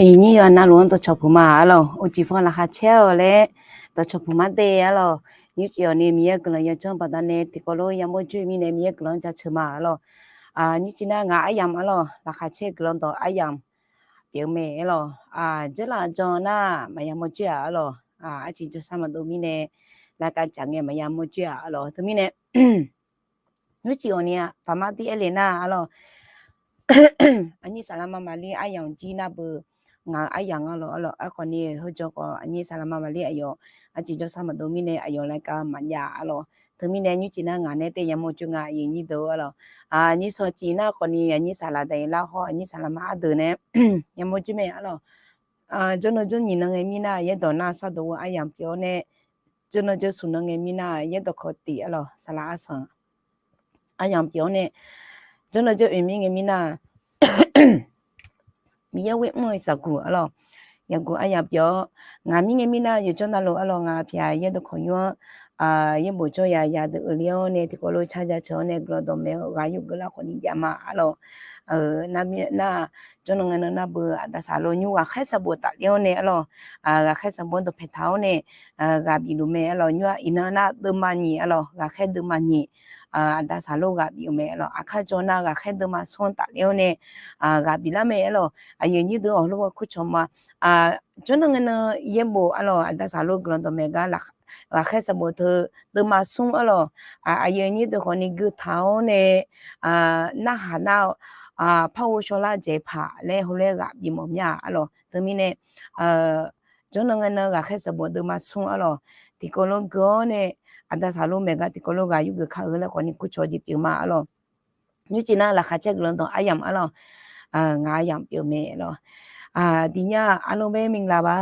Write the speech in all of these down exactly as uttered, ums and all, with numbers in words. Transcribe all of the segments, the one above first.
Iqnyir yawqha navluf-anr dawqcawq puq ma arlawq. Uqcif paw laqkhaq caer-awq laer dawqcawq puq mar de arlawq. Nymrcif awq ni Miqyaer guiqlanq yawdzanr baqdanae tiqkawv lof yamawr joer-eu mirnae Miqyaer guiqlanq-anr jaceuq ma arlawq. Nymrcif nar ngaq aryamq arlawq, laqkhaq caer guiqlanq dawq aryamq pyeuf-eu mae arlawq. Dzeurlaf jan nar maqya mawr joer-aq arlawq, arciv jawrsar maqdov mirnae, laqkav caf ngae maqya mawr joer-aq arlawq. Teumirnae nymrcif awq ni-aq paqmar tir aer le nar arlawq, aqnyir saqlaqma maqlir aryamq jir nar beu ngaq-euq aryamq arlawq arlawq. Aerkhawf ni heujan khawf aqnyir saqlaqma maqlir aqyawf arciv jawrsar maqdov mirnae aqyawf laqkav maqjav arlawq. Teumirnae nymrcif nar ngaq nae taef yamawr joer nga aqyuif nyir deuq arlawq. Aqnyir sawqcif nar khawf ni aqnyir saqlaq daqir lar hawr aqnyir saqlaqma ardeuq nae yamawr joer mae arlawq. Jawrnan jawr nyiq nan ngae mirnar yaerdawq nar sardawq-eu aryamq pyeuf-awr nae, jawrnan jawr smq nan ngae mirnar yaerdawq kawq tiq arlawq saqlaq arsanq aryamq pyeuf-awr nae, jawrnan jawr oeq mir ngae mirnar Miqyaer ghoer mr-eu zaqguq arlawq, zaqguq aryamq pyeuf-awr, ngaq mir ngae mirnar yawqjawr navluf arlawq ngaq pyaeq yaerdawq kawq nymr-anr yaerbof jawr ya yadeuq uiqler-awr nae tiqkawv lof car jaceuq-awr nae guiqlanq dawqmaeq ghaq yur geuflar khawf ni jav ma arlawq. Nar, jawrnan ngae nan nar beu aqda saqlaq nymr ghaqkhaer sanqbof tafler-awr nae arlawq, ghaqkhaer sanqbof-anr dawqpae taq-awr nae ghaq bif luf mae arlawq. Nymr-aq iqnan nar deuvma nyiq arlawq, ghaqkhaer deuvma nyiq, aqda saqlaq ghaq bif-eu mae arlawq. Aqkar jawr nar ghaqkhaer deuvma smr-anr tafler-awr nae ghaq biflar mae arlawq. Aqyuif nyir deuq-awq lof-aer kurcawq ma. Jawrnan ngae nan yaerbof arlawq aqda saqlaq guiqlanq dawqmaeq gar ghaqkhaer sanqbof teu deuvma smr arlawq, aqyuif nyir deuq khawf ni gui taq-awr nae narhaq nar-awq, par ghovshaw lar dzaeq paq laer heulof-aer ghaq bif mawf mya arlawq. Teumirnae jawrnan ngae nan ghaqkhaer sanqbof deuvma smr arlawq, tiqkawv lof gui-awr nae aqda saqlaq maeq gar tiqkawv lof ghaq yur geuf kar-eu laer khawf ni kurcawq jeq pyeuf ma arlawq. Nymrcif nar laqkhaq caer guiqlanq dawq aryamq arlawq, ngaq aryamq pyeuf mae arlawq. Tiqnya arlawq မင်္ဂလာပါ,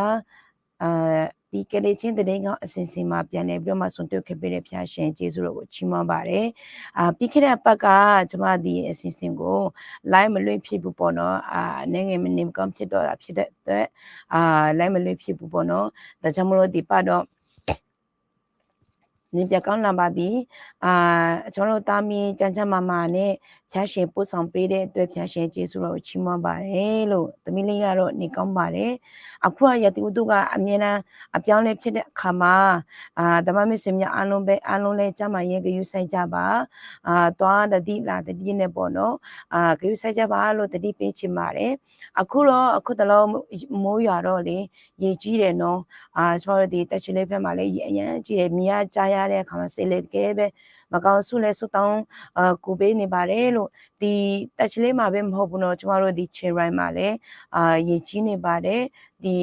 ဒီကနေ့ ချင်းသတင်းကောင်းအစီအစဉ်မှာ ပြန်လည်ပြီးတော့မှ ဆုံတွေ့ခွင့်ပေးတဲ့ ဘုရားရှင် ကျေးဇူးတော်ကို ချီးမွမ်းပါတယ်။ အာ၊ ပြီးခဲ့တဲ့ အပတ်က ကျွန်မ ဒီအစီအစဉ်ကို live မလွှင့်ဖြစ်ဘူးပေါ့နော်။ အာ၊ အနည်းငယ် မနေမကောင်း ဖြစ်တော့တာ ဖြစ်တဲ့အတွက် အာ၊ live မလွှင့်ဖြစ်ဘူးပေါ့နော်။ ဒါကြောင့်မလို့ ဒီပတ်တော့ နေပြန်ကောင်းလာပါပြီ။ အာ၊ ကျွန်တော်တို့ သားမီး ကျန်းကျန်းမာမာနဲ့ ဘုရားရှင် ပို့ဆောင်ပေးတဲ့အတွက် ဘုရားရှင် ကျေးဇူးတော်ကို ချီးမွမ်းပါတယ်လို့ သမီးလေးကတော့ နေကောင်းပါတယ်။ အခုက ရာသီဥတုက အမြဲတမ်း အပြောင်းအလဲ ဖြစ်တဲ့အခါမှာ အာ၊ ဓမ္မမိတ်ဆွေများ အားလုံးပဲ အားလုံးလည်း ကျန်းမာရေး ဂရုစိုက်ကြပါ။ အာ၊ သွားသတိ လာသတိနဲ့ပေါ့နော်။ အာ၊ ဂရုစိုက်ကြပါလို့ သတိပေးချင်ပါတယ်။ အခုတော့ အခုတလော မိုးရွာတော့လေ ရေကြီးတယ်နော်။ အာ၊ ကျွန်မတို့ ဒီ တာချီလိတ်ဘက်မှာလည်း ရေအရမ်းကြီးတယ်။ မြစ်က ကျသွားတဲ့အခါမှာ စက်လှေ တကယ်ပဲ မကောင်းဆိုးလဲ ဆုတောင်း အာ၊ ကူပေးနေပါတယ်လို့။ ဒီ တာချီလိတ်မှာပဲ မဟုတ်ဘူးနော်။ ကျွန်မတို့ ဒီ ချင်းရိုင်မှာလည်း အာ၊ ရေကြီးနေပါတယ်။ ဒီ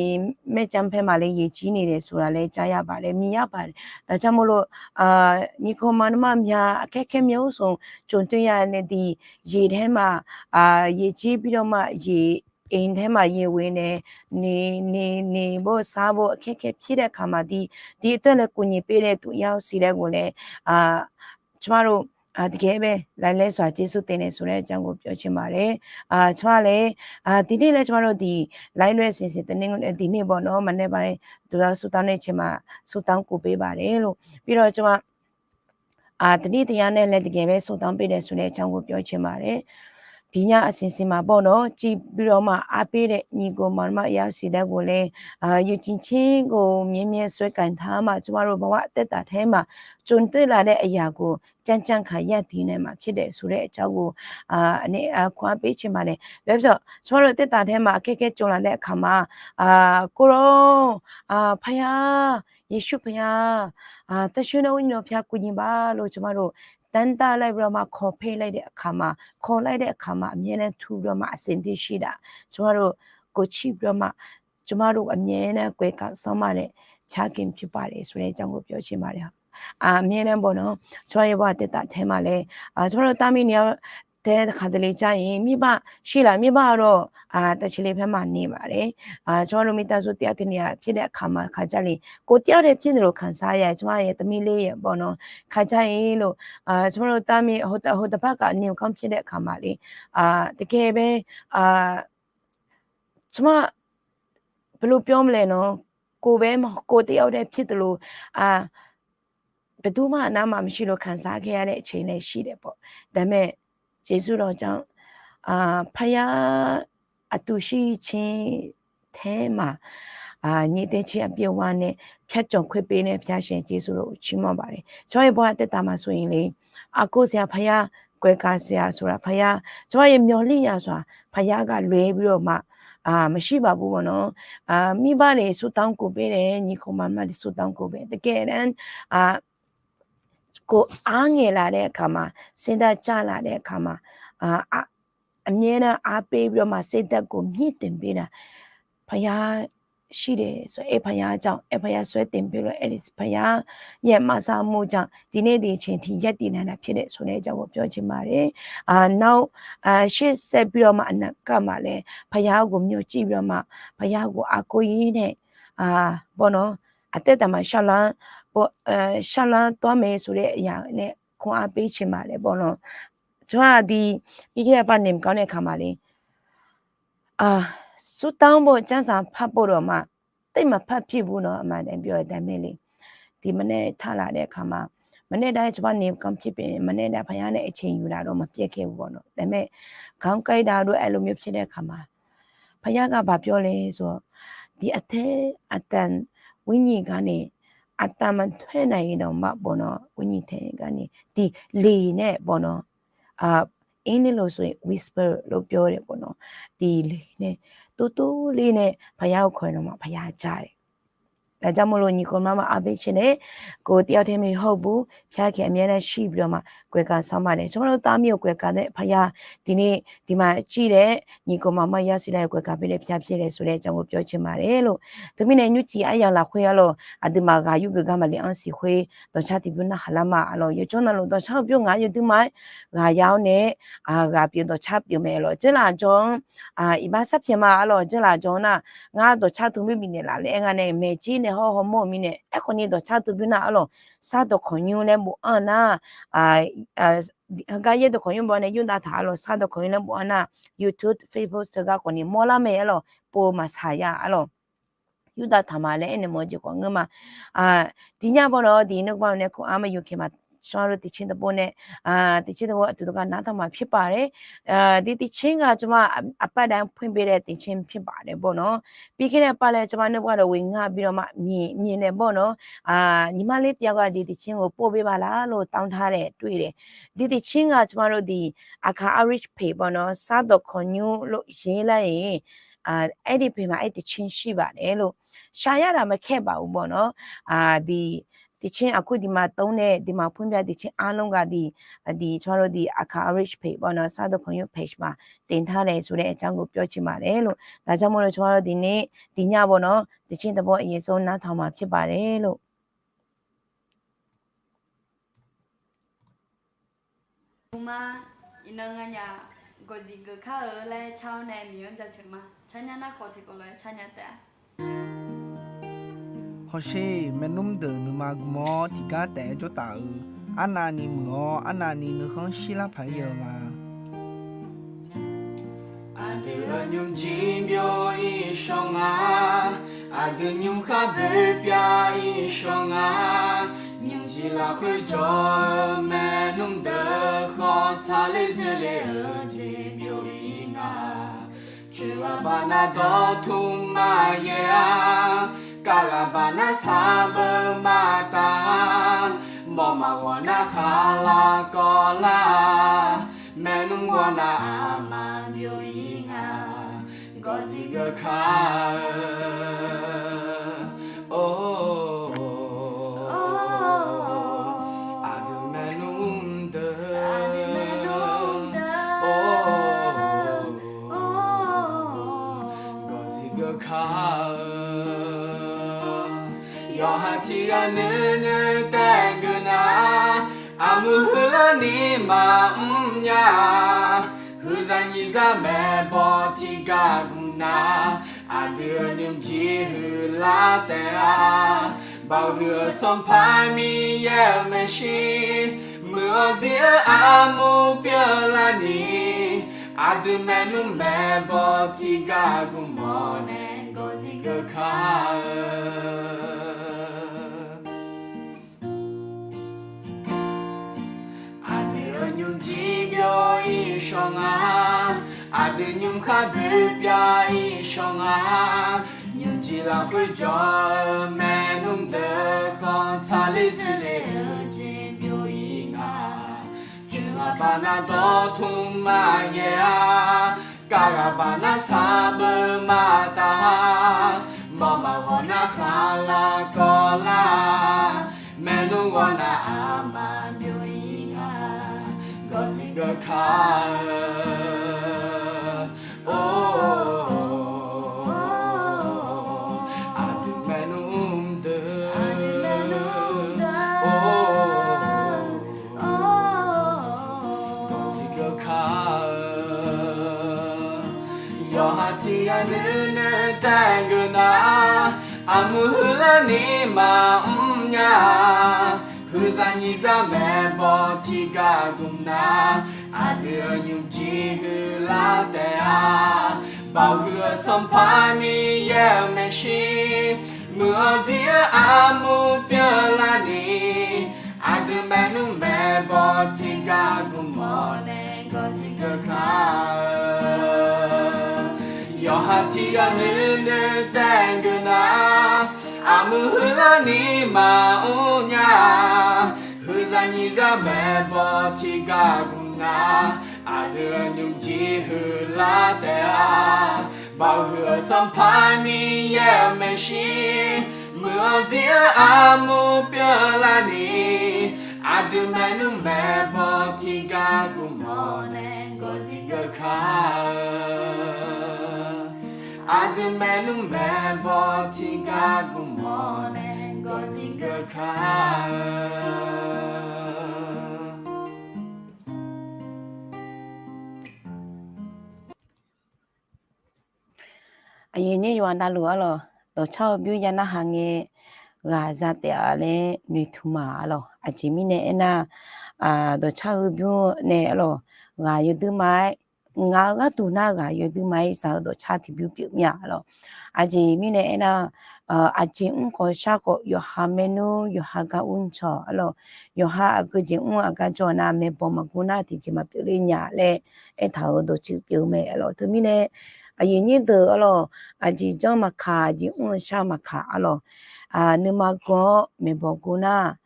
မဲကျမ်းဘက်မှာလည်း ရေကြီးနေတယ်ဆိုတာလည်း ကြားရပါတယ်။ မြင်ရပါတယ်။ ဒါကြောင့်မို့လို့ အာ၊ ညီအစ်ကိုမောင်နှမများ အခက်အခဲမျိုးစုံ ကြုံတွေ့ရတဲ့ ဒီရေထဲမှာ အာ၊ ရေကြီးပြီးတော့မှ ရေ အိမ်ထဲမှာ ရေဝင်နေ၊ နေ၊ နေ၊ နေဖို့ စားဖို့ အခက်အခဲဖြစ်တဲ့အခါမှာ ဒီ၊ ဒီအတွက်လည်း ကူညီပေးတဲ့ သူတယောက်စီတိုင်းကိုလည်း အာ၊ ကျွန်မတို့ အာ၊ တကယ်ပဲ လှိုက်လှဲစွာ ကျေးဇူးတင်တယ်ဆိုတဲ့အကြောင်းကို ပြောချင်ပါတယ်။ အာ၊ ကျွန်မလည်း အာ၊ ဒီနေ့လည်း ကျွန်မတို့ ဒီ live လွှင့် အစီအစဉ် တနင်္ဂနွေ ဒီနေ့ပေါ့နော်၊ မနက်ပိုင်း သူတို့ ဆုတောင်းတဲ့အချိန်မှာ ဆုတောင်းကူပေးပါတယ်လို့။ ပြီးတော့ ကျွန်မ အာ၊ တနည်းတရားနဲ့လည်း တကယ်ပဲ ဆုတောင်းပေးတယ်ဆိုတဲ့အကြောင်းကို ပြောချင်ပါတယ်။ ဒီည အစီအစဉ်မှာပေါ့နော်၊ ကြည့်ပြီးတော့မှ အားပေးတဲ့ ညီအစ်ကိုမောင်နှမ အယောက်စီတိုင်းကိုလည်း အာ၊ ယုံကြည်ခြင်းကို မြဲမြဲစွဲကိုင်ထားမှ ကျွန်မတို့ ဘဝအသက်တာထဲမှာ ကြုံတွေ့လာတဲ့ အရာကို ကြံ့ကြံ့ခံရပ်တည်နိုင်မှာ ဖြစ်တယ်ဆိုတဲ့အကြောင်းကို အာ၊ အနည်း အာ၊ ခွန်အားပေးချင်ပါတယ်။ ဘာဖြစ်လို့လဲဆိုတော့ ကျွန်မတို့ အသက်တာထဲမှာ အခက်အခဲ ကြုံလာတဲ့အခါမှာ အာ၊ ကိုယ်တော်၊ အာ၊ ဘုရား၊ ယေရှုဘုရား၊ အာ၊ သန့်ရှင်းသောဝိညာဉ်တော်ဘုရား ကူညီပါလို့ ကျွန်မတို့ တမ်းတလိုက်ပြီးတော့မှ ခေါ်ဖဲ့လိုက်တဲ့အခါမှာ၊ ခေါ်လိုက်တဲ့အခါမှာ အမြဲတမ်းထူပြီးတော့မှ အဆင်သင့်ရှိတာ၊ ကျွန်မတို့ကို ကြည့်ပြီးတော့မှ ကျွန်မတို့ အမြဲတမ်း ကွယ်ကာစောင့်မတဲ့ ဘုရားခင်ဖြစ်ပါတယ်ဆိုတဲ့အကြောင်းကို ပြောချင်ပါတယ်။ အာ၊ အမြဲတမ်းပေါ့နော်၊ ကျွန်မရဲ့ ဘဝအသက်တာထဲမှာလည်း အာ၊ ကျွန်မတို့ သားမီး နှစ်ယောက်ထဲ တစ်ခါတလေကျရင် မိဘရှိလား၊ မိဘကတော့ အာ၊ တာချီလိတ်ဘက်မှာ နေပါတယ်။ အာ၊ ကျွန်မတို့ မိသားစု တစ်ယောက်တနေရာ ဖြစ်တဲ့အခါမှာ ခါကျရင် ကိုယ်တစ်ယောက်တည်း ဖြစ်သလို ခံစားရတယ်။ ကျွန်မရဲ့ သမီးလေးရယ်ပေါ့နော်၊ ခါကျရင်လို့ အာ၊ ကျွန်မတို့ သားမီး ဟိုတ- ဟိုတစ်ဖက်က နေမကောင်း ဖြစ်တဲ့အခါမှာလေ၊ အာ၊ တကယ်ပဲ၊ အာ၊ ကျွန်မ ဘယ်လိုပြောမလဲနော်၊ ကိုယ်ပဲမ- ကိုယ်တစ်ယောက်တည်း ဖြစ်သလို၊ အာ၊ ဘယ်သူမှ အနားမှာမရှိလို့ ခံစားခဲ့ရတဲ့ အချိန်လည်း ရှိတယ်ပေါ့။ ဒါပေမဲ့ ကျေးဇူးတော်ကြောင့် အာ၊ ဘုရားအတူရှိခြင်း တ- taer ma. ညီအစ်ချင်းအပြည့်အဝနဲ့ ဖြတ်ကျော်ခွင့်ပေးတဲ့ ဘုရားရှင် ကျေးဇူးတော်ကို ချီးမွမ်းပါတယ်။ ကျွန်မရဲ့ဘဝ သက်တာမှာဆိုရင်လေ အားကိုးစရာဘုရား၊ ကွယ်ကာဆရာဆိုတာဘုရား၊ ကျွန်မရဲ့မျှော်လင့်ရာဆိုတာ ဘုရားကလွဲပြီးတော့မှ အာ၊ မရှိပါဘူးပေါ့နော်။ အာ၊ မိဘတွေဆုတောင်းကိုပေးတယ်၊ ညီအစ်ကိုမောင်နှမတွေဆုတောင်းကိုပေးတယ်။ တကယ်တမ်း အာ၊ ကိုယ်အားငယ်လာတဲ့အခါမှာ၊ စိတ်ဓာတ်ကျလာတဲ့အခါမှာ၊ အာ၊ အာ၊ အမြဲတမ်းအားပေးပြီးတော့မှ စိတ်ဓာတ်ကိုမြှင့်တင်ပေးတာ ဘုရားရှိတယ်ဆို၊ အဲ၊ ဘုရားကြောင့်၊ အဲ၊ ဘုရားဆွဲတင်ပေးလို့၊ အဲဒီဘုရားရဲ့မဆမှုကြောင့် ဒီနေ့ဒီအချိန်ထိရပ်တည်နိုင်တာဖြစ်တယ်ဆိုတဲ့အကြောင်းကို ပြောချင်ပါတယ်။ အာ၊ နောက်၊ အာ၊ ရှေ့ဆက်ပြီးတော့မှ အနာဂတ်မှာလည်း ဘုရားကိုမျှော်ကြည့်ပြီးတော့မှ ဘုရားကိုအားကိုးရင်းနဲ့၊ အာ၊ ပေါ့နော်၊ အသက်တာမှာ လျှောက်လှမ်း၊ ပေါ့၊ အာ၊ လျှောက်လှမ်းသွားမယ်ဆိုတဲ့အရာနဲ့ ခွန်အားပေးချင်ပါတယ်ပေါ့နော်။ ကျွန်မဒီ၊ ပြီးခဲ့တဲ့အပတ် နေမကောင်းတဲ့အခါမှာလေ၊ အာ၊ ဆုတောင်းဖို့ကျမ်းစာဖတ်ဖို့တော့မှ သိပ်မဖတ်ဖြစ်ဘူးနော်၊ အမှန်တိုင်းပြောရရင်လေ။ ဒီမနက်ထလာတဲ့အခါမှာ၊ မနက်တိုင်း ကျွန်မနေမကောင်းဖြစ်ပေမဲ့ မနက်တိုင်း ဘုရားနဲ့အချိန်ယူတာတော့ မပျက်ခဲ့ဘူးပေါ့နော်။ ဒါပေမဲ့ ခေါင်းကိုက်တာတို့ အဲ့လိုမျိုးဖြစ်တဲ့အခါမှာ ဘုရားကဘာပြောလဲဆိုတော့၊ ဒီအထဲအသံ၊ ဝိညာဉ်ကနေ အသံမထွက်နိုင်ရင်တောင်မှပေါ့နော်၊ ဝိညာဉ်ထဲကနေ ဒီလေနဲ့ပေါ့နော်၊ အာ၊ အင်းလေးလိုဆိုရင် whisper လို့ပြောတယ်ပေါ့နော်။ ဒီလေနဲ့ တိုးတိုးလေးနဲ့ ဘုရားကိုခေါ်ရင်တောင်မှ ဘုရားကြားတယ်။ ဒါကြောင့်မို့လို့ ညီအစ်ကိုမောင်နှမအားပေးချင်တယ်။ ကိုယ်တယောက်တည်းမဟုတ်ဘူး။ ဘုရားခင်အမြဲတမ်းရှိပြီးတော့မှ ကွယ်ကာစောင့်ပါတယ်။ ကျွန်မတို့သားမျိုးကို ကွယ်ကာတဲ့ဘုရား၊ ဒီနေ့ဒီမှာရှိတဲ့ ညီအစ်ကိုမောင်နှမ ရောက်ရှိလာတဲ့ ကွယ်ကာပေးတဲ့ဘုရားဖြစ်တယ်ဆိုတဲ့အကြောင်းကို ပြောချင်ပါတယ်လို့။ တမီးနဲ့ ညူးကျီအားရလာခွေအားလို့ အဒုမဂါယုဂဂါမလီအံစီခွေ ဒေါ်ချားတီပြုနဟလာမ အားလို့ ယွတ်ကျောင်းသားလို့ ဒေါ်ချားပြုငါယုဒုမ ဂါယောင်းနဲ့ အာ၊ ဂါပြုဒေါ်ချားပြုမယ်လို့ ကျဲလာကြောင်း၊ အာ၊ အီဘါဆပ်ဖြေမှာ အားလို့ ကျဲလာကြောင်းနာ ငါဒေါ်ချားသူပြုမီးနဲ့လာလဲ အဲငါနဲ့ မဲကြီးနဲ့ ဟောဟောမောမီးနဲ့ အဲခွန်နီ ဒေါ်ချားသူပြုနာ အားလို့ စားတော်ခေါ်ညူးလဲ ဘူးအံနာ အာ၊ အာ၊ ကရဲ့တော်ခေါ်ညူး ဘောနဲ့ ယုဒ္ဓါထါ အားလို့ စားတော်ခေါ်ညူးလဲ ဘူးအံနာ YouTube Facebook စကားခွန်နီ မောလာမယ် အားလို့ ပိုမဆါရ အားလို့ ယုဒ္ဓါထါမှာလဲ အဲန့ၣ်မော်ကြီးခွန်ငိုးမှာ အာ၊ ဒီညပေါ့နော်၊ ဒီနှုတ်ကပတ်တော်နဲ့ ခွန်အားမယူခင်မှာ ကျွန်မတို့ သီချင်းတစ်ပုဒ်နဲ့၊ အာ၊ သီချင်းတစ်ပုဒ် အတူတကွ နားထောင်မှာဖြစ်ပါတယ်။ အာ၊ ဒီသီချင်းက ကျွန်မ အပတ်တိုင်းဖွင့်ပေးတဲ့ သီချင်းဖြစ်ပါတယ်ပေါ့နော်။ ပြီးခဲ့တဲ့အပတ်လည်း ကျွန်မနှုတ်ကပတ်တော်ဝင်ငှပြီးတော့မှ မြင်၊ မြင်တယ်ပေါ့နော်။ အာ၊ ညီမလေးတစ်ယောက်က ဒီသီချင်းကို ပို့ပေးပါလားလို့ တောင်းထားတယ်၊ တွေ့တယ်။ ဒီသီချင်းက ကျွန်မတို့ ဒီ အခါ Irish page ပေါ့နော်၊ စားတော်ခေါ်ညူးလို့ ရေးလိုက်ရင်၊ အာ၊ အဲ့ဒီ page မှာ အဲ့သီချင်းရှိပါတယ်လို့။ ရှာရတာ မခက်ပါဘူးပေါ့နော်။ အာ၊ ဒီ သီချင်း အခုဒီမှာသုံးတဲ့၊ ဒီမှာဖွင့်ပြသီချင်းအားလုံးက ဒီ၊ ဒီ ကျွန်မတို့ ဒီ အခါ Irish page ပေါ့နော်၊ စားတော်ခေါ်ညူး page မှာ တင်ထားတယ်ဆိုတဲ့အကြောင်းကို ပြောချင်ပါတယ်လို့။ ဒါကြောင့်မို့လို့ ကျွန်မတို့ ဒီနေ့၊ ဒီညပေါ့နော်၊ သီချင်းတစ်ပုဒ် အရင်ဆုံး နားထောင်မှာဖြစ်ပါတယ်လို့။ မုမ iqnan nganyaf gawqzif geuf kar-eu laer car-awr nae Miqyaer-anr jaceuq ma. Carnya nar khawf tiqkawv lof-aer carnya taef-a. Hawsher, maernmr deuq nuima gmr-awr tiqgar taef-aer jawr taf-eu, arnavni muiq-awr arnavni nuikhanr shirlar paq-aer ya-eu ma. Aqdui-euq nymrjir byov-ir shawr nga. Aqdui nymrkhar boer pyav-ir shawr nga. Nymrjir lafkhoer jawr-eu maernmr deuq khawf tsaqler dzoerler-eu jeq byov-ir nga. Coeq ghaq baq nar dawqtmq maqyaer-a. Kar ghaq baq nar sarbeuq maqtaf-a. Mawf maqghawq nar khaqlaq kawvlar-a. Maernmr ghawrnav aqma byov-ir nga. Gawqzif geuf kar-eu, or, aqdui maernmr deuq, or, gawqzif geuf kar-eu, yawqha tiq ghaq nuinoeq taef geuf nar, armuiq huiqlar ni maqmr nya-a. Huiqzaq nyiqzaq maeqbawq tiqgar gmq nar, aqdui-euq nymrjir huiqlar taef-a. Baoq huiq-eu Sanqpaq Miqyaer-euq maeqshi, muiq-awr zir-eu armur pyeuf larni, aqdui maernmr maeqbawq tiqgar gmq mawf nae gawqzif geuf kar-eu. Aqdui-euq nymrjir byov-ir shawr nga. Aq Aqdui nymr khar doe pyav-ir shawr nga. Nymrjiq lafkhoer jawr-eu maernmr deuq khawf tsaqler dzoerle-eu jeq byov-ir nga. Coeq ghaq baq nar dawrtmr maqyaer-a. Kav ghaq baq nar sarbeuv maqtaf-a. Mawq maqghawq nar khaqlaq kawvlar-a. Maernmr ghawq nar aqma byov-ir nga. Gawqzir geuf kar-eu or, aqdui maernmr deuq, gawqzir geuf kar-eu. Yawqha tiq ghaq nuinoeq taef geuf nar, armur huiqlar ni maqmr nya. Huiqzaq nyiqzaq maeqbawq tiq gaq gmq nar, aqdui-euq nymrjir huiqlar taef-a. Baoq huiq-eu Sanqpaq Miqyaer-euq maeqshi, muiq-eu zir-eu armur pyeuflar ni, aqdui maernmr maeqbawq tiq gaq gmq-awr nae gawqzir geuf kar-eu. Yawqha tiq ghaq nuinoeq taef geuf nar, armur huiqlar ni maqmr nya. Huiqzaq nyiqzaq maeqbawq tiq gaq gmq nar, aqdui-euq nymrjir huiqlar taef-a. Baoq huiq-eu Sanqpaq Miqyaer-euq maeqshi, muiq-eu zir-eu armur pyeuflar ni, aqdui maernmr maeqbawq tiq gaq gmq-awr nae gawqzir geuf kar-eu. Aqdui maernmr maeqbawq tiq gaq gmq-awr nae gawqzir geuf kar-eu. Aqyuif nyir yawqghaq navluf arlawq, dawqcar-eu bymr ya narhaq ngae ghaq za taef-a laer noeqtmq ma arlawq. Aqjeq mirnae aernar, dawqcar-eu bymr nae arlawq, ghaq yawduir ma-aer, ngaq-eu gharduq nar ghaq yawduir ma-aer shaq-eu dawqcar tiqbymr pyeuf mir-a arlawq. Aqjeq mirnae aernar, aqjeq mr khawf shar khawf yawqha maernmr yawqha gar ur caw arlawq. Yawqha aqgeu jeq mr aqgar jawr nar maeqbawq maqguv nar tiqjeq maqpyeuf ler nya laer aertaq-euq dawqtsuif pyeuf-eu mae arlawq. Teumirnae aqyuif nyir deuq arlawq, aqjeq janr maqkaq, aqjeq mr-eu shar maqkaq arlawq. Nuima gawr-awr maeqbawq guv nar,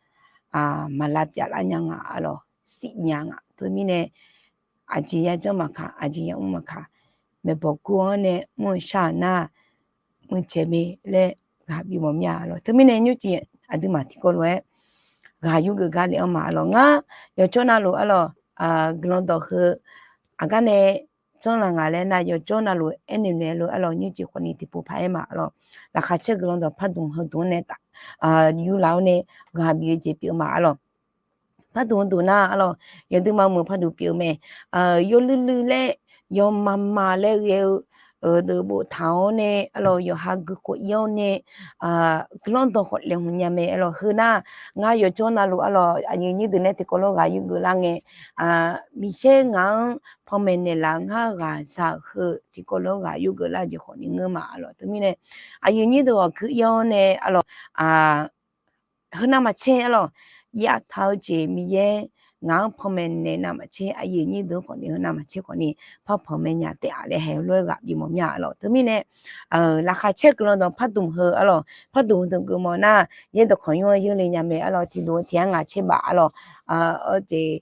maqlav pyavlar nya nga arlawq, sif nya nga. Teumirnae aqjeq yajanr maqkaq, aqjeq yamr maqkaq, maeqbawq guv-anr nae mr-eu shar-euq nar, mrcae mae laer ghaq bimawf mir-a arlawq. Teumirnae nymrcif aqduimaf tiqkawv lof-aer ghaq yurgeuf gar le-anr ma arlawq. Ngar yawqjawr navluf arlawq, guiqlanq dawq heu aqgar nae janrlaf nga laer nar yawqjawr navluf aernaeq naeq lof arlawq. Nymrcif khawfni tiqpov paq-aer ma arlawq. Laqkhaq caer guiqlanq dawq pardmq heudmq-anr nae taf yurlaf-awr nae ghaq bif-eu jeq pyeuf ma arlawq. Pardmq heudmq nar arlawq, yawduir ma muiq pardmq pyeuf-eu mae. Yawluiv luiv laer, yawma ma laer ghae-eu deuq boftaq-awr nae arlawq, yawqha guikhof ir-awr nae guiqlanq dawq khawf laeqhmq nya mae arlawq. Heu nar ngar yawqjawr navluf arlawq, aqyuif nyir deuq nae tiqkawv lof ghaq yurgeuf lar ngae, Miqyaer ngaq-anr panmaeq naeqlaf-eu ngar ghaq za-euq heu tiqkawv lof-aer ghaq yurgeuf lar-eu jeq khawfni ngeur ma arlawq. Teumirnae aqyuif nyir deuq ghawq keuv ir-awr nae arlawq, heu navmaqtser arlawq, yaftaq-eu jeq Miqyaer ngaq-anr panmaeq naeq navmaqtser aqyuif nyir deuq khawfni heu navmaqtser khawfni par panmaeq nya taef-a laer haeq-eu lof-aer ghaq bimawf mir-a arlawq. Teumirnae laqkhaq caer guiqlanq dawq pardmq heu arlawq, pardmq dmq geuf mawf nar yaerdawq kawqnymr-anr yeurle nya mae arlawq. Tiqdmq-eu tiq-anr ngaq caer baf arlawq. Aqjeq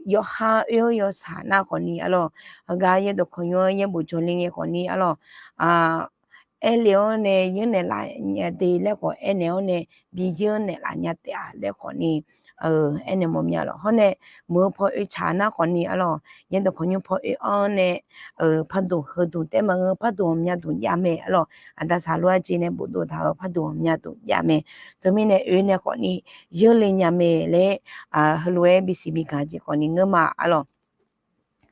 yawqha oe-anr yawshaq nar khawfni arlawq, heugar yaerdawq kawqnymr-anr yaerbof jawrle ngae khawfni arlawq, aerle-awr nae yeurnaeq laf nya de laer khawf aernaeq-awr nae bi yeur naeqlaf nya taef-a laer khawfni aernaeq mawf mir-a arlawq. Hawr nae muiq-eu paw oe tsaq nar khawfni arlawq, yaerdawq kawqnymr paw oe-anr nae pardmq heudmq taef ma-eu pardmq ghawqmya dmq jav mae arlawq. Aqda saqlof-aer jeq nae bofdov taq-euq pardmq ghawqmya dmq jav mae. Teumirnae oe nae khawfni yeurle nya mae laer heulof-aer bisiq bigaq jeq khawfni ngeur ma arlawq.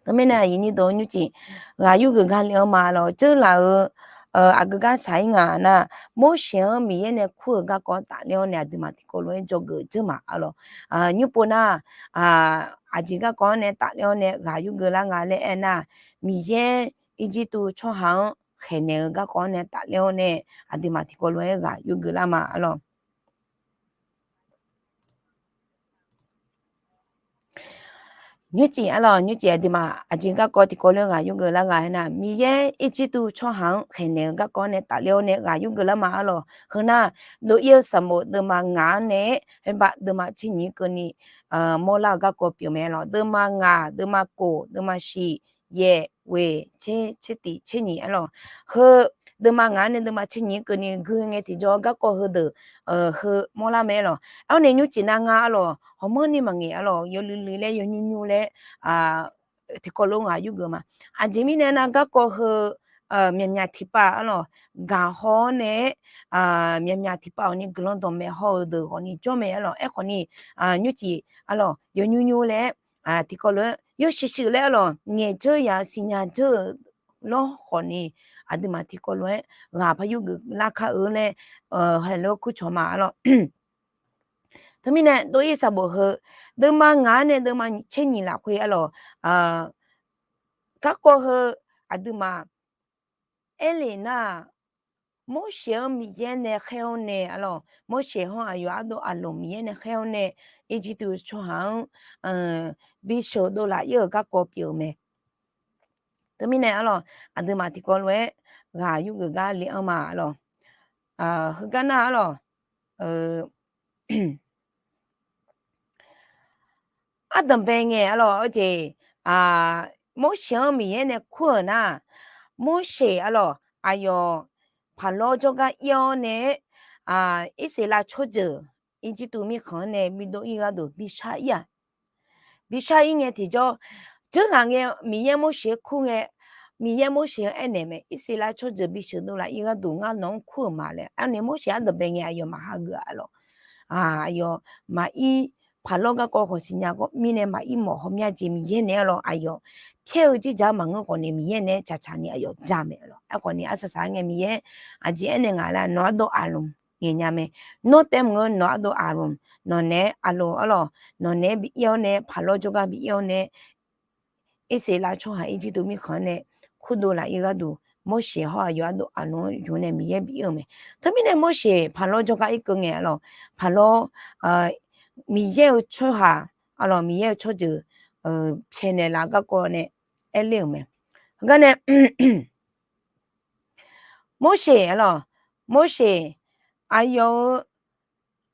Teumirnae aqyuif nyir deuq-anr nymrcif ghaq yurgeuf gar le-anr ma arlawq. Dzeurlaf-euq aqgeu gar saq-ir nga nar, Morseq-anr Miqyaer nae kur-euq garkawv-anr tafler-awr nae aqduimaf tiqkawv lof-aer dzawgeuf dzeur ma arlawq. Nymrpov nar, aqjeq garkawv-anr nae tafler-awr nae ghaq yurgeuf lar nga laer aernar, Miqyaer Irjirtuv tsawrhaq-anr khaeqnaeq-eu garkawv-anr nae tafler-awr nae aqduimaf tiqkawv lof-aer ghaq yurgeuf lar ma arlawq. Nymrcif arlawq, nymrcif aqduimaf aqjeq garkawv tiqkawv lof-aer ghaq yurgeuf lar ghaq aernar, Miqyaer Irjirtuv tsawrhaq-anr khaeqnaeq-eu garkawv nae tafler-awr nae ghaq yurgeuf lar ma arlawq. Heu nar, Dov-ir-eu sanqbof deuvma ngaq-anr nae khoerbav deuvma tser nyiq keuvni mawrlar-eu garkawv pyeuf mae arlawq. Deuvma ngaq, deuvma kof, deuvma shiq, yaeq, ghoeq, tser, tser tiq, tser nyiq arlawq. Heu deuvma ngaq-anr nae deuvma tser nyiq keuvni gui ngae tiqjawr garkawv heudeuq heu mawrlar mae arlawq. Aerkhawf ni nymrcif nar ngar arlawq, hawmanrni maqngaeq arlawq, yawluiv luiv laer yawnymr nymr laer tiqkawv lof-aer ghaq yurgeuf ma. Aqjeq mirnae nar garkawv heu myaqmyaq tiqpav arlawq, gaqhaw-awr nae myaqmyaq tiqpav-awq ni guiqlanq dawqmaeq haw-eu deuq ghawqni jawr mae arlawq. Aerkhawf ni nymrcif arlawq, yawnymr nymr laer tiqkawv lof-aer yawshuif shuif laer arlawq, ngaeqdzeur ya siqnya dzeur-eu lawr khawf ni aqduimaf tiqkawv lof-aer ghaq par yurgeuf lar kar-eu laer heulof-aer kurcawq ma arlawq. Teumirnae Dov-ir sanqbof heu deuvma ngaq-anr nae deuvma tser nyiq lafkhoer arlawq, garkawv heu aqduimaf aerlef nar-aq, Morseq-anr Miqyaer nae khaer-awr nae arlawq, Morseq hawr aqyawf ardov Aqloq Miqyaer nae khaer-awr nae Irjirtuv tsawrhaq-anr bisheuq dovlaf ir-euq garkawv pyeuf-eu mae. Teumirnae arlawq, aqduimaf tiqkawv lof-aer ghaq yurgeuf gar le-anr ma arlawq. Heugar nar arlawq, ardanqbae ngae arlawq, jeq, Morseq-anr Miqyaer nae kur-euq nar, Morseq arlawq aqyawf paqlawr jawrgar ir-awr nae, Irsaqleqlav tsawrjeuq Irjirtuv mirkhanq-anr nae bidov ir gharduq bishar ir-aq, bishar ir ngae tiqjawr, dzeurlaf ngae Miqyaer Morseq-anr kur ngae, Miqyaer Morseq-anr aernaeq mae, Irsaqleqlav tsawrjeuq bisheuq dovlaf ir gharduq ngar nawq-anr kur-euq ma laer. Aernaeq Morseq ardanqbae ngae aqyawf maqha geuf-a arlawq. Aqyawf maqir, paqlawr garkawv khawf siqnya khawf mirnae maqir mawf hawmya jeq Miqyaer naeq-aer arlawq, aqyawf pyaer-eu jirjaq-anr maqngeur khawf ni Miqyaer naeq-aer tsaqtsaq ni aqyawf ja mae arlawq. Aerkhawf ni arsaq saq-aer ngae Miqyaer aqjeq aernaeq ngaq laer nawq ardov Aqloq ngaeqnya mae. Nawr taef maqngeur nawq ardov Aqloq, nawq naeq-aer Aqloq arlawq, nawq naeq-aer bi ir-awr nae paqlawr jawrgar bi ir-awr nae Irsaqleqlav tsawrhaq Irjirtuv mirkhanq-anr nae kurdov laf ir gharduq Morseq hawr aqyawf ardov Aqloq-anr yuf nae Miqyaer bi ir-eu mae. Teumirnae Morseq paqlawr jawrgar irkeuv ngae arlawq, paqlawr Miqyaer-eu tsawrhaq arlawq, Miqyaer-eu tsawrjeuq pyaeqnaeq laf garkawv nae aerler-euq mae. Heugar nae Morseq arlawq, Morseq aqyawf-euq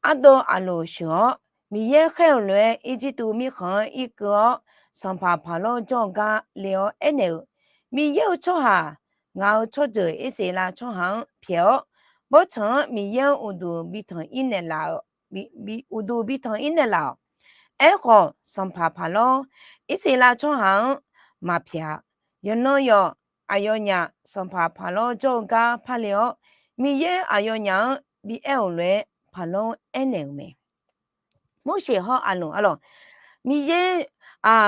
ardov Aqloq sheuq-awr, Miqyaer khaer-euq lof-aer Irjirtuv mirkhanq-anr irkeuv-awr, sanqpaq paqlawr jawr-eu gar le-awr aernaeq-eu, Miqyaer-eu tsawrhaq, ngaq-euq tsawrjeuq Irsaqleqlav tsawrhaq-anr pyaeq-awr, bawrtsanq-anr Miqyaer-anr uqduq bi tanq ir naeqlaf-eu, bi, bi, uqduq bi tanq ir naeqlaf-awq. Aerkhawf, sanqpaq paqlawr Irsaqleqlav tsawrhaq-anr maqpyaeq-a. Yawqnan yawq, aqyawfnyaf sanqpaq paqlawr jawr-eu gar parle-awr, Miqyaer aqyawfnyaf-anr bi aer-euq lof-aer paqlawr-anr aernaeq-euq mae. Morseq hawr Aqloq arlawq, Miqyaer,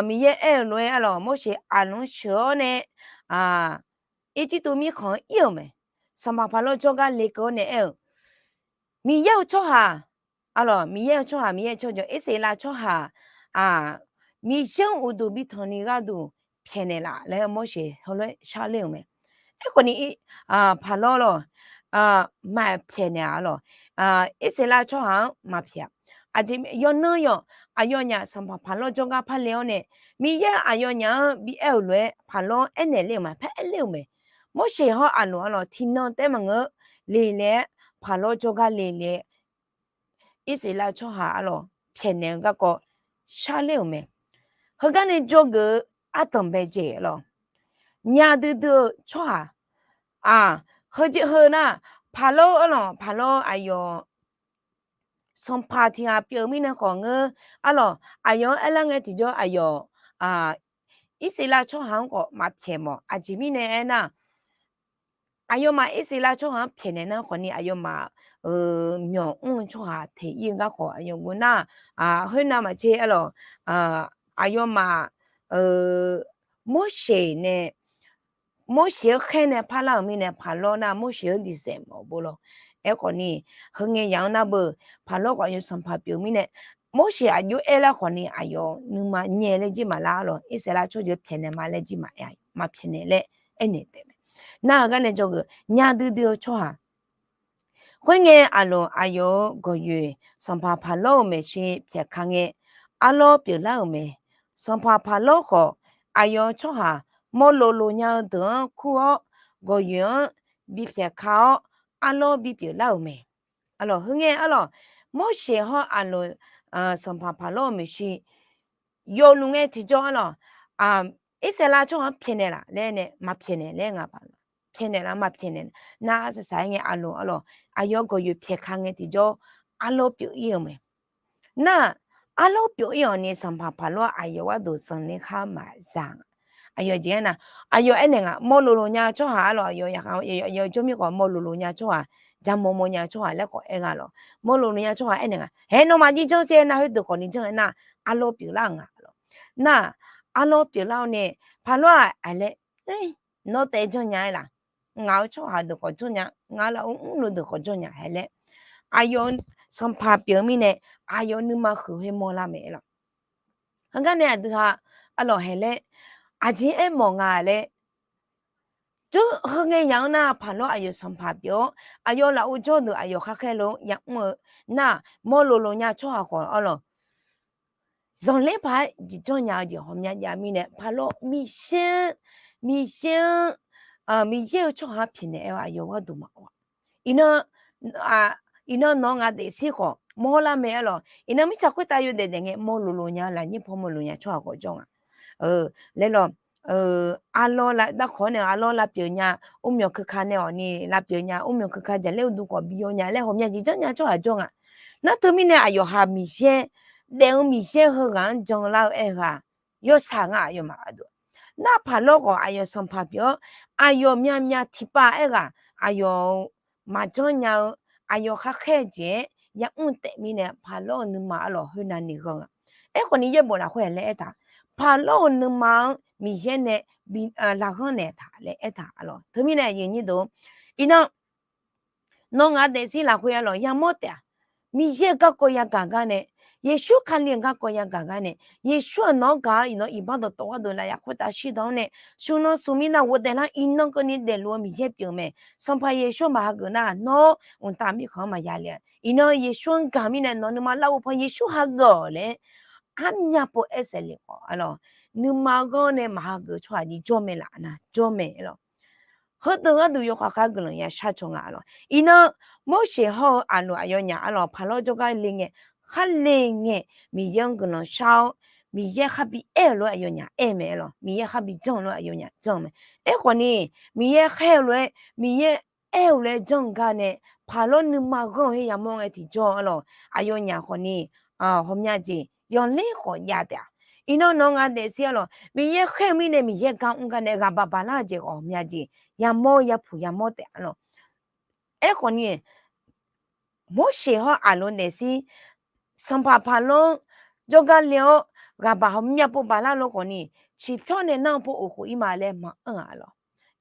Miqyaer aer-euq lof-aer arlawq, Morseq Aqloq-anr sheuq-awr nae Irjirtuv mirkhanq-anr ir-euq mae. Sanqpaq paqlawr jawrgar lekeuv-awr nae aer-eu, Miqyaer-eu tsawrhaq arlawq, Miqyaer-eu tsawrhaq, Miqyaer-eu tsawrjeuq Irsaqleqlav tsawrhaq, Miqyaer-anr uqduq bi tanq ni gharduq pyaeqnaeq laf laer Morseq heulof-aer sharler-euq mae. Aerkhawf ni paqlawr lawq, maqpyaeq naeq-a lawq, Irsaqleqlav tsawrhaq-anr maqpyaeq-a. Aqjeq yawqnan yawq, aqyawfnyaf sanqpaq paqlawr jawrgar parle-awr nae, Miqyaer aqyawfnyaf-anr bi aer-euq lof-aer paqlawr-anr aernaeq ler-euq mae, par aerler-euq mae. Morseq hawr Aqloq arlawq, tiqnan taef maqngeur le laer, paqlawr jawrgar le laer, Irsaqleqlav tsawrhaq arlawq pyaeqnaeq-eu garkawv sharler-euq mae. Heugar nae jawrgeuf-eu ardanqbae jeq lawq, nya duidui-eu tsawrhaq, aq, heujeq heu nar, paqlawr arlawq, paqlawr aqyawf sanqpaq tiq ghaq pyeuf-eu mirnae khawf ngeur arlawq, aqyawf-anr aerlar ngae tiqjawr aqyawf Irsaqleqlav tsawrhaq-anr khawf maqpyaeq mawf. Aqjeq mirnae aernar, aqyawfmaf Irsaqleqlav tsawrhaq-anr pyaeqnaeq nar khawf ni aqyawfmaf-euq myawq mr-eu tsawrhaq teq ir-eu gar khawf aqyawf guvnar, khoernav maqtser arlawq, aqyawfmaf Morseq nae, Morseq-anr khaer nae parlar-euq mirnae paqlawr nar Morseq-anr diqzaeq mawf-eu bo lawq. Aerkhawf ni, heungae yaq-anr nar beu, paqlawr khawf aqyawf sanqpaq pyeuf-eu mirnae, Morseq aqjox aerlar khawf ni aqyawf nuima nyae laer jir maqlar arlawq, Irsaqleqlav tsawrjeuq pyaeqnaeq ma laer jir maqaer, maqpyaeqnaeq laer aernaeq taef mae. Nar-eu gar nae jawrgeuf nya duidui-eu tsawrhaq. Khoerngae Aqloq aqyawf-euq gawqyoeq sanqpaq paqlawr-euq maeqshi pyaeq ka ngae, arlawr pyeuflar-euq mae. sanqpaq Paqlawr khawf, aqyawf-eu tsawrhaq mawrlov lov nya-eu deuq-anr kur-awr, gawqyoeq-anr bipyaeq ka-awr, arlawr bipyeuf lar-euq mae. Arlawr heu ngae arlawr, Morseq hawr aqloq, sanqpaq Paqlawr-euq maeqshi yawluf ngae tiqjawr arlawr, Irsaqleqlav tsawrhaq-anr pyaeqnaeq laf laer nae maqpyaeqnaeq laer nga paq, pyaeqnaeq laf maqpyaeqnaeq nar arsaq saq-aer ngae aqloq arlawr, aqyawf gawqyoeq pyaeq ka ngae tiqjawr arlawr pyeuf ir-eu mae. Nar, arlawr pyeuf ir-awq ni sanqpaq Paqlawr aqyawf gharduq zanqler khar maqza nga. Aqyawf jeq aernar, aqyawf aernaeq nga, mawrlov lov nya-eu tsawrhaq arlawr, aqyawf jawr mir khawf mawrlov lov nya-eu tsawrhaq, jamaw maw nya-eu tsawrhaq laer khawf aer nga lawr. Mawrlov lov nya-eu tsawrhaq aernaeq nga, haeq nawmaf jirjanr sher nar, khoerdeuq khawf ni janr-aer nar, arlawr pyeuflar-eu nga lawr. Nar, arlawr pyeuflar-awr nae, Paqlawr-aq aqlaer, nawr taef janr nya-aer laf, ngaq-euq tsawrhaq deuq khawf janr nya, ngaq-euq lafov mrluf deuq khawf janr nya hae laer, aqyawf sanqpaq pyeuf-eu mirnae, aqyawf nuima huiq khoer mawrlar mae lawr. Heugar nae aqdui ha arlawr hae laer, aqjeq aermawf nga laer, jawr heu ngae yaq-anr nar Paqlawr aqyawf sanqpaq pyeuf-awr, aqyawf lafov jawr deuq aqyawf khar khaer lof-aer yamr-eu nar, mawrlov lov nya tsawrhaq khawf arlawr, zanqler paq-aer jeq janr nya-eu jeq ghawqmya jav mirnae, Paqlawr Miqyaer-anr, Miqyaer-anr, Miqyaer-euq tsawrhaq-anr pyaeqnaeq-aer-awr aqyawf gharduq maqawq-a. Iqnan, iqnan nawq-anr ngaq daefzir khawf mawrlar mae arlawr. Iqnan mirtsaq khoertav yawdaef daef ngae mawrlov lov nya, lafnyir paw mawrlov nya tsawrhaq khawf jawr nga. Laer lawr, arlawr lavdar khawf nae arlawr lavpyeuf nya, urmyawq keuka nae awq ni lavpyeuf nya, urmyawq keuka jaqlaer uqduq khawf bi yaw nya laer ghawqmya jeq janr nya tsawrhaq jawr nga. Nar teumirnae aqyawf ha Miqyaer, daef-eu Miqyaer heughaq-anr janlar-eu aer-eu ghaq yawshaq nga aqyawfmaf ardov. Nar Paqlawr khawf aqyawf sanqpaq pyeuf-awr, aqyawf myavmyav tiqpav aer ghaq aqyawf-euq maqjanr nya-eu, aqyawf khar khaer-eu jeq-aer yamr taef mirnae Paqlawr-euq nuima arlawr khoernav ni ghanr nga. Aerkhawf ni yaerbof lafkhoer laer aertaq, Paqlawr-euq nuima-anr Miqyaer nae bi, laqghanr naeqtaq laer aertaq arlawr. Teumirnae aqyuif aqnyir deuq, iqnan nawq ngaq daefzir lafkhoer arlawr yamawr taef-a. Miqyaer-euq garkawv yagaq gar nae, Yeqsur Kali-euq garkawv yagaq gar nae, Yeqsur-aq nawq-anr gaq-awr iqnan iqbax dawqtawv gharduq lafyaq khoertav shirdan-awr nae, smq nan smq mirnav ghofdaef lar iqnan keuvni daefluf-eu Miqyaer pyeuf-eu mae. Sanqpaq Yeqsur-anr maqhageuf nar nawr mqtav mirkhanq-anr maqya le-a. Iqnan Yeqsur-anr gaq mirnae nawq nuima lar-eu paw Yeqsur hageuf-awq laer armyav pov aer saef le khawf arlawr, nuima ghanr nae maqhageuf tsawrhaq jeq jawr mae laf nar jawr mae arlawr. Heudeuq gharduq yawkhav khar guiqlanq ya shar caw nga arlawr. Iqnan Morseq hawr-eu aqloq aqyawf nyaf arlawr Paqlawr jawrgar le ngae, khar le ngae, Miqyaer-anr guiqlanq shar-awr, Miqyaer khar bi aer-eu lof-aer aqyawf nyaf aer mae arlawr. Miqyaer khar bi janr-eu lof-aer aqyawf nyaf janr mae. Aerkhawf ni, Miqyaer khaer-eu lof-aer, Miqyaer aer-eu lof-aer janr-eu gar nae, Paqlawr nuima ghanr-eu khoer yamawr ngae tiqjawr arlawr, aqyawf nyaf khawf ni, ghawqmya jeq yanqler khawf jav taef-a. Iqnan nawq ngaq daefzir arlawr Miqyaer khaer-eu mirnae Miqyaer gar mr gar nae ghaq baq baq lar-eu jeq ghawqmya jeq yamawr yapuq yamawr taef arlawr. Aerkhawf ni, Morseq hawr aqloq daefzir sanqpaq Paqlawr-anr jawrgar le-awr ghaq baq ghawqmya pov baq lar lof khawf ni, ciqpyawr nae nar-eu pov of khof ir ma laer maqanr-a arlawr.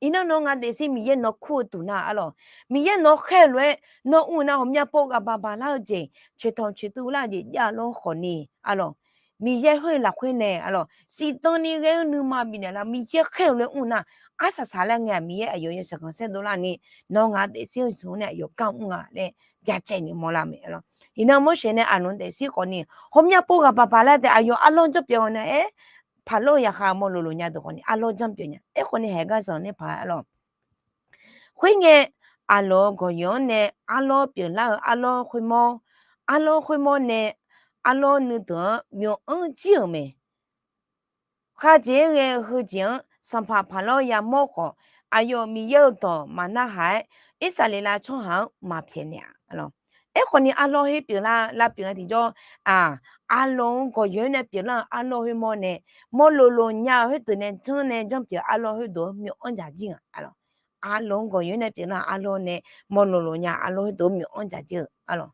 Iqnan nawq ngaq daefzir Miqyaer nawq kur-eu tuq nar arlawr, Miqyaer nawq khaer-eu lof-aer nawq mr nar ghawqmya pov ghaq baq baq lar-eu jeq, coeqtanq coeqtuv lar-eu jeq jav lawr khawf ni arlawr, Miqyaer khoer lafkhoer nae arlawr, zifdan ni ghae-eu nuima bifnaeq lar Miqyaer khaer-eu lof-aer mr nar, arsaq saq laer ngae-aq Miqyaer aqyawf yawshaef khanqsaer dovlar ni, nawq ngaq daefzir-eu zmq-anr nae aqyawf gar mr nga laer byacaevni mawrlar mae arlawr. Iqnan Morseq nae aqloq daefzir khawf ni ghawqmya pov ghaq baq baq lar taef aqyawf arlawr janr pyeuf-awq nar-aer, Paqlawr-eu yaqkhav mawrlov lov nya deuq khawf ni arlawr janr pyeuf nya. Aerkhawf ni haeq gar zanqler paq arlawr. Khoerngae, aqloq-eu gawqyoeq-anr nae arlawr pyeuflar-eu arlawr khoermawr, arlawr khoermawr nae arlawr nuideuq-anr myawq-anr jir-euq mae. Khaqjeq-aer ghae-eu heujeq-anr sanqpaq Paqlawr yamawr khawf, aqyawf Miqyaer-euq dawq maqnarhaq-aer, Irsaqleqlav tsawrhaq-anr maqpyaeqnaeq-a. Aerkhawf ni arlawr khoer pyeuflar lavpyeuf nga tiqjawr, aqloq-eu gawqyoeq-anr nae pyeuflar-eu arlawr khoermawr nae, mawrlov lov nya-eu khoerdeuq nae janr nae janr pyeuf arlawr khoerdeuq-anr myawq-anr dzaq jir nga arlawr. Aqloq-eu gawqyoeq-anr nae pyeuflar-eu arlawr nae, mawrlov lov nya arlawr khoerdeuq-anr myawq-anr dzaq jir-eu arlawr.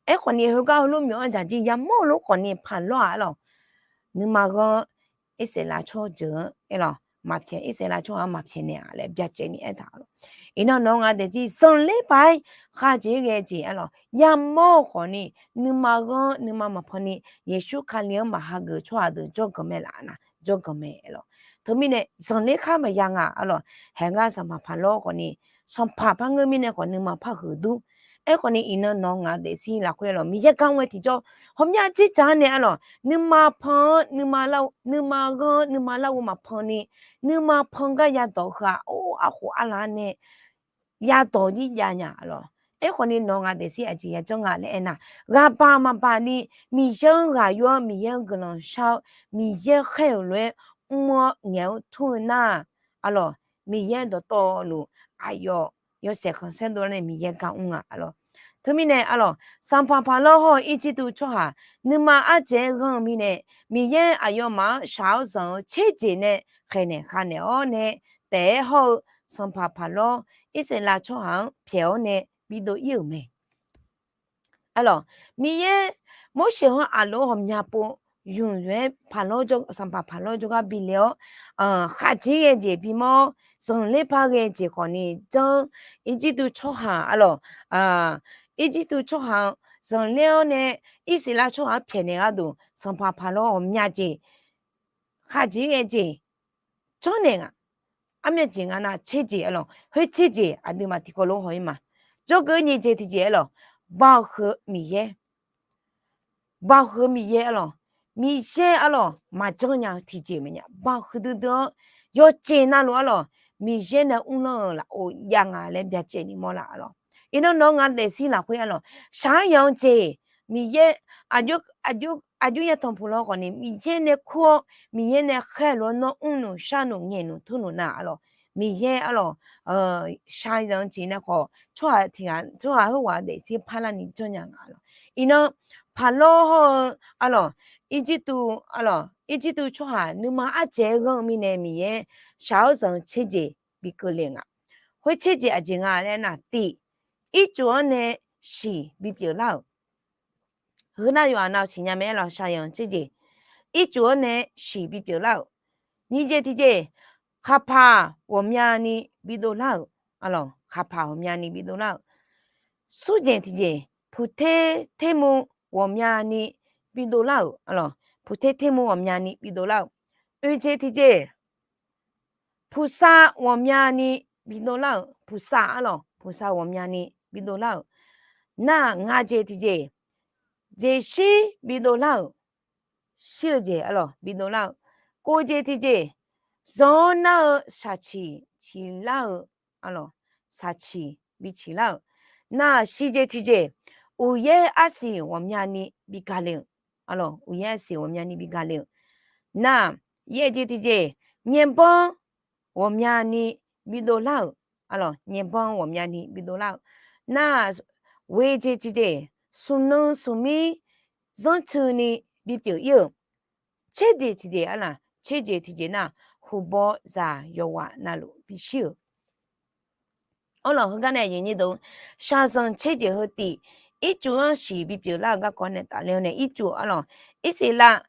Aerkhawf ni heugar heulof myawq-anr dzaq jir yamawr-eu lof khawf ni Paqlawr-aq arlawr, nuima ghanr Irsaqleqlav tsawrjeuq-anr arlawr maqpyaeq, Irsaqleqlav tsawrhaq-anr maqpyaeqnaeq-a laer byacaevni aertaq arlawr. Iqnan nawq ngaq daefzir zanqler paq-aer khaqjeq-aer ghae jeq arlawr yamawr-eu khawf ni, nuima ghanr nuima maqpan ni Yeqsur Kali-anr maqhageuf tsawrhaq deuq jawrganq mae laf nar jawrganq mae arlawr. Teumirnae zanqler khar maqya nga arlawr. Haeq gar sanqpaq Paqlawr khawf ni, sanqpaq par ngeur mirnae khawf nuima par huiq dur. Aerkhawf ni iqnan nawq ngaq daefzir lafkhoer lawq, Miqyaer gar mr-aer tiqjawr, ghawqmya dzerdzaq-anr nae arlawq, nuima pan-anr, nuima ghanr-anr, nuima larghov maqpan ni, nuima pan gar yadawq heu-aq, or, arkhof arlaf-anr nae yadawq jir jav nya arlawq. Aerkhawf ni nawq ngaq daefzir aqjeq yajanr nga laer aernar, ghaqbaq maqbaq ni Miqyaer-anr ghaq yur-awr, Miqyaer-anr guiqlanq shar-awr, Miqyaer khaer-euq lof-aer mr-awr ngaeq-awr tur-eu nar, arlawq, Miqyaer dawqtawvluf aqyawf yawshaef khanqsaer dovlar nae Miqyaer gar mr nga arlawq. Teumirnae arlawq, Sanqpaq Paqlawr hawr-eu Irjirtuv tsawrhaq nuima ardzaeq-aer ghanr-eu mirnae, Miqyaer aqyawfmaf-anr shaq-awr zanq-eu tserjeq nae khaeqnaeq khavnaeq-awr nae taef-aer hawr-eu, Sanqpaq Paqlawr Irsaqleqlav tsawrhaq-anr pyaeq-awr nae bidov ir-euq mae. Arlawq, Miqyaer Morseq hawr Aqloq-anr ghawqmya pov ymq-aer Paqlawr, Sanqpaq Paqlawr jawrgar bile-awr, khaqjeq ghae jeq bimawr-awr, zanqler par ghae jeq khawf ni janr. Irjirtuv tsawrhaq arlawq, Irjirtuv tsawrhaq-anr zanqler-awr nae Irsaqleqlav tsawrhaq-anr pyaeqnaeq gharduq Sanqpaq Paqlawr ghawqmya jeq, khaqjeq ghae jeq janrnaeq nga. Armyav jeq nga nar tserjeq arlawq, khoer tserjeq aqduimaf tiqkawv lof haw-ir ma. Jawrgeuf nyiq jeq tiqjeq arlawq, Baoq heu Miqyaer, Baoq heu Miqyaer arlawq, Miqyaer arlawq maqjanr nya-eu tiqjeq maeq nya. Baoq huiqdui dui-anr yawceq navluf arlawq, Miqyaer nae mrlanr-euq lafov jav nga laer byacaevni mawrlar arlawq. Iqnan nawq ngaq daefzir lafkhoer arlawq, shaq-aer yanq-eu jeq, Miqyaer aqjox yatanq puq law khawf ni Miqyaer nae kur-awr, Miqyaer nae khaer lof-aer nawr mrnuq sharnuq ngaeqnuq turnnuq nar arlawq, Miqyaer arlawq shaq-aer yanq-eu jeq nae khawf tsawrhaq tiq ghaq tsawrhaq khoerghaq daefzir parlar ni janrnya nga arlawq. Iqnan Paqlawr hawr-eu arlawq, Irjirtuv arlawq, Irjirtuv tsawrhaq nuima ardzaeq-aer ghanr-eu mirnae Miqyaer shaq-awr zanq-eu tserjeq bi keuvle nga. Khoer tserjeq aqjeq nga laer nar, tiq, ircuf-anr nae shiq bipyeuf lar-euq. Heu nar yawqha nav siqnya mae arlawq, shaqyanq tserjeq. Ircuf-anr nae shiq bipyeuf lar-euq. Nyiq jeq tiqjeq, khaqpaq ghawqmyani bidov lar-euq. Arlawq, khaqpaq ghawqmyani bidov lar-euq. Smr jeq tiqjeq, puqter termov ghawqmyani bidov lar-euq. Arlawq, puqter termov ghawqmyani bidov lar-euq. Oeq jeq tiqjeq, puqsav ghawqmyani bidov lar-euq. Puqsav arlawq, puqsav ghawqmyani bidov lar-euq. Nar ngaq jeq tiqjeq, jeqshir bidov lar-euq. Shir-eu jeq arlawq bidov lar-euq. Kov jeq tiqjeq, zanq-awr nar-eu shaqciq ciqlar-eu, arlawq, shaqciq bi ciqlar-euq. Nar shiq jeq tiqjeq, uqyaer arsiq ghawqmyani bi gaq le-euq. Arlawq, uqyaer arsiq ghawqmyani bi gaq le-euq. Nar yaeq jeq tiqjeq, nyaerbanr ghawqmyani bidov lar-euq. Arlawq, nyaerbanr ghawqmyani bidov lar-euq. Nar ghoeq jeq tiqjeq, smq nan smq mir zanrtsuini bipyeuf ir-euq. Tser jeq tiqjeq arlawq, tser jeq tiqjeq nar, huqbawzaq yawqghaq navluf bishir-euq. Arlawq, heugar nae aqyuif nyir deuq, shaqzanq tser jeq heu tiq, ircuf-anr shiq bipyeuf lar-eu garkawv nae tafler-awr nae ircuf arlawq, Irsaqleqlav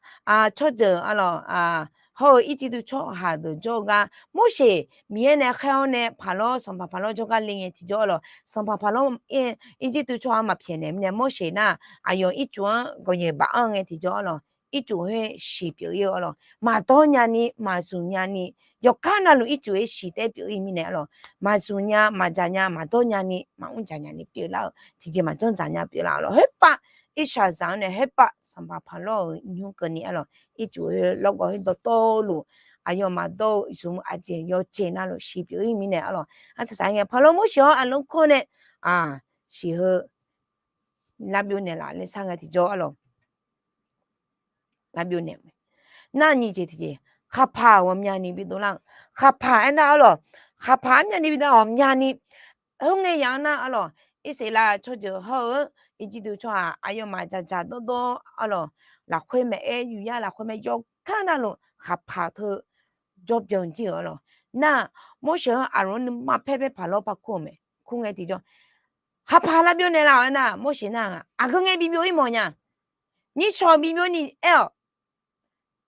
tsawrjeuq arlawq, hawr-eu Irjirtuv tsawrhaq deuq jawr-eu gar Morseq Miqyaer nae khaer-awr nae Paqlawr, Sanqpaq Paqlawr jawrgar le ngae tiqjawr arlawq, Sanqpaq Paqlawr, Irjirtuv tsawrhaq-anr maqpyaeqnaeq mirnae Morseq nar, aqyawf ircuf-anr gawqnyaeq baf-anr ngae tiqjawr arlawq, ircuf khoer shiq pyeuf ir-eu arlawq, maqdawr nyani maqzmq nyani, yawqgar navluf ircuf-aer shiq taef pyeuf ir mirnae arlawq, maqzmq nya maqdzaq nya maqdawr nyani maqmr dzaq nyani pyeuflar-eu tiqjeq maqjanr dzaq nya pyeuflar arlawq, khoerpav irshaqzaq-anr nae khoerpav Sanqpaq Paqlawr-euq nymr keuvni arlawq, ircuf khoer lawrgawv khoer dawqtawvluf aqyawfmaf dawr-eu zmq-eu aqjeq yawjeq navluf shiq pyeuf ir mirnae arlawq, aqtaqsaq ngae Paqlawr Morseq-awr aqlawr kawr nae shiq heu lavbyov naeqlaf laer sar ngae tiqjawr arlawq, lavbyov naeq. Nar nyiq jeq tiqjeq, khaqpaq ghawqmyani bidov lar-euq. Khaqpaq aernar arlawq, khaqpaq armyani bidov ghawqmyani, khoerngae yaq-anr nar arlawq, Irsaqleqlav tsawrjeuq hawr-eu Irjirtuv tsawrhaq aqyawfmaf dzaqdzaq dawrdawr arlawq, lafkhoer maeq-aer yuqyar lafkhoer mae yawqgar navluf khaqpaq teu jawrbyan jir-euq arlawq. Nar Morseq-anr Aqloq nuima paer paer Paqlawr par kur-eu mae. Kur ngae tiqjawr, khaqpaq lavbyov naeqlaf-awr aernar Morseq nar-aq, aqgeu ngae bibyov ir mawf nya. Nyiqshawq bibyov ni aer-awq.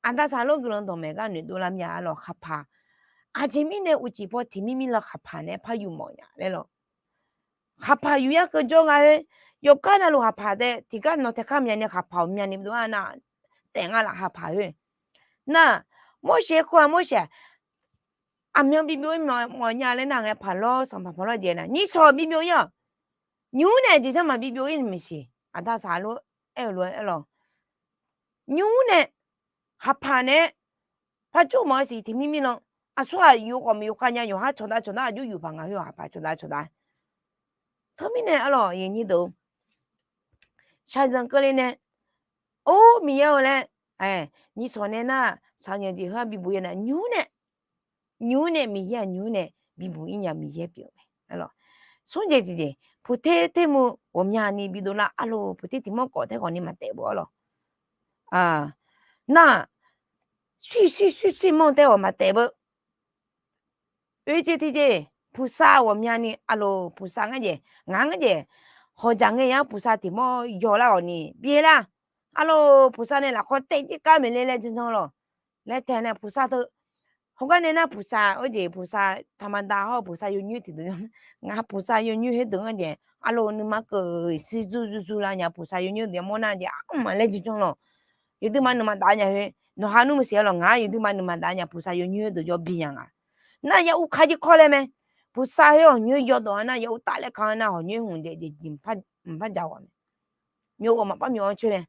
Aqda saqlor guiqlanq dawqmaeq gar noeqdov lar mya arlawq khaqpaq. Aqjeq mirnae uqcif paw tiq mir mir lan khaqpaq nae par yuf mawf nya laer lawq. Khaqpaq yuqyar keuv jawr gha-aer, yawqgar navluf khaqpaq tae tiqgar nawq taeq kar myani khaqpaq-awq myani dov-ar nar, taef nga laf khaqpaq khoer. Nar, Morseq kur-aq Morseq-aq, aqmyan bibyov ir mawf nya laer nar ngae Paqlawr Sanqpaq Paqlawr jeq nar nyiqshawq bibyov ir-awq. Nymr nae jeqjanr maqbi byov-ir maeqsiq, aqda saqlaq-aer-eu lof-aer aer lawq. Nymr nae khaqpaq nae par jawr mawf-eu siq tiqmir mirlan, aqsur-aq yuf khawf maqyuf khav nya, yawqha cawqdav cawqdav aqjox yuf paq ngaq khoer-aq, khaqpaq cawqdav cawqdav. Teumirnae arlawq, shaqzanq keuvle nae, or Miqyaer-eu laer, nyiq sawq nae nar, saqnyanq jeq heu-anr bibuq-ir nar, nymr nae, nymr nae Miqyaer-aq nymr nae bibuq-ir nya Miqyaer pyeuf mae. Smr jeq tiqjeq, puqter termuv ghawqmyani bidov lar arlawq, puqter tiq mawr kawf tae khawfni maqtaef beu arlawq. Nar, suir suir suir suir mawr tae khawf maqtaef beu. Oe jeq tiqjeq, puqsar ghawqmyani arlawq, puqsar ngar jeq, ngaq ngar jeq, hawqjaq ngae yar puqsar tiq mawr yawlar khawfni bi lar. Arlawq, puqsar nae lafkhawr taef jir kar maeqle laer janjan lawq. Laer tae nae puqsar teu, heugar nae nar puqsar, or jeq puqsar taqmada hawr-eu puqsar yawnyoer tiqdeuq, ngaq puqsar yawnyoer khoerdeuq-anr jeq arlawq, nuima keuv siqzu zuzu lar nya puqsar yawnyoer deuq-anr mawr nar jeq armaf laer janjan lawq. Yawduima nuima dav nya khoer, nawqha nmr maqsiq arlawq, ngaq yawduima nuima dav nya puqsar yawnyoer deuq jawr bi nya nga. Nar ya ur ka jir kawr laer mae. Puqsar khoer hawqnyoer yawdawq-a nar ya ur taf laer ka-anr nar hawqnyoer hmq daef jeq jeq mqpar jaq ghawq mae. Myawq ghawq maqpar myawq-anr coer mae.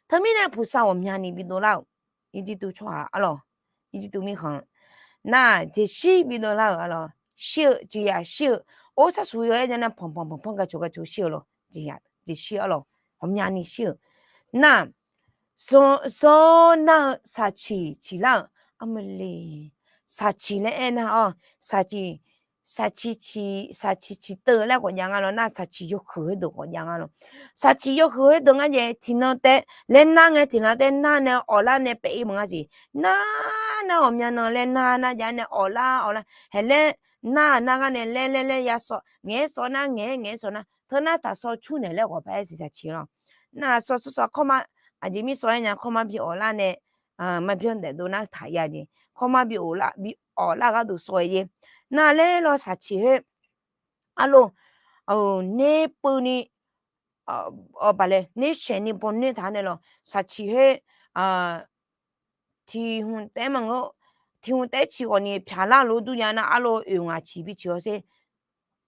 Teumirnae puqsar ghawqmyani bidov lar-euq, Irjirtuv tsawrhaq arlawq, Irjirtuv mirkhanq nar jeqshir bidov lar-euq arlawq, shir-eu jeqyaq shir-eu, or sharsuq yawr-aer nar panq panq panq panq gaq coq gaq coq shir-eu lawq, jeqyaq jeqshir arlawq, ghawqmyani shir-euq. Nar, zawr nar-eu shaqciq ciqlar-euq, armale, shaqciq laer aernar-awr, shaqciq, shaqciq ciq, shaqciq ciqteuv laer khawf jav nga lawq, nar shaqciq yawhuiq khoerdeuq khawf jav nga lawq. Shaqciq yawhuiq khoerdeuq ngar jeq tiqnan tae laer nar ngae, tiqnan tae nar nae awqlar nae paef-ir maqnga siq. Nar, nar ghawqmya nan laer nar nar jav nae awqlar awqlar haeq laer nar nar gar nae laer laer laer ya sawv, ngaeq-aer sawv nar ngaeq-aer ngaeq-aer sawv nar, teunar taqsawv cur naeq laer ghawq paq-aer siq shaqciq lawq. Nar sawv sawv sawv kawrma, aqjeq mir sawv-aer nya kawrma bi awqlar nae, maqbyan daefdov nar taq ya jeq, kawrma bi awqlar, bi awqlar gharduq sawv-aer jeq. Nar laer lawr shaqciq khoer, arlawq, ner peuvni, bale ner shaeqni bawner taq nae lawq, shaqciq khoer, tiq hmq taef-aer maqngeur, tiq hmq taef-aer ciq ghawqni pyaqlar lof dur ya nar arlawq, oeq ngaq ciq bi ciq-awr sher,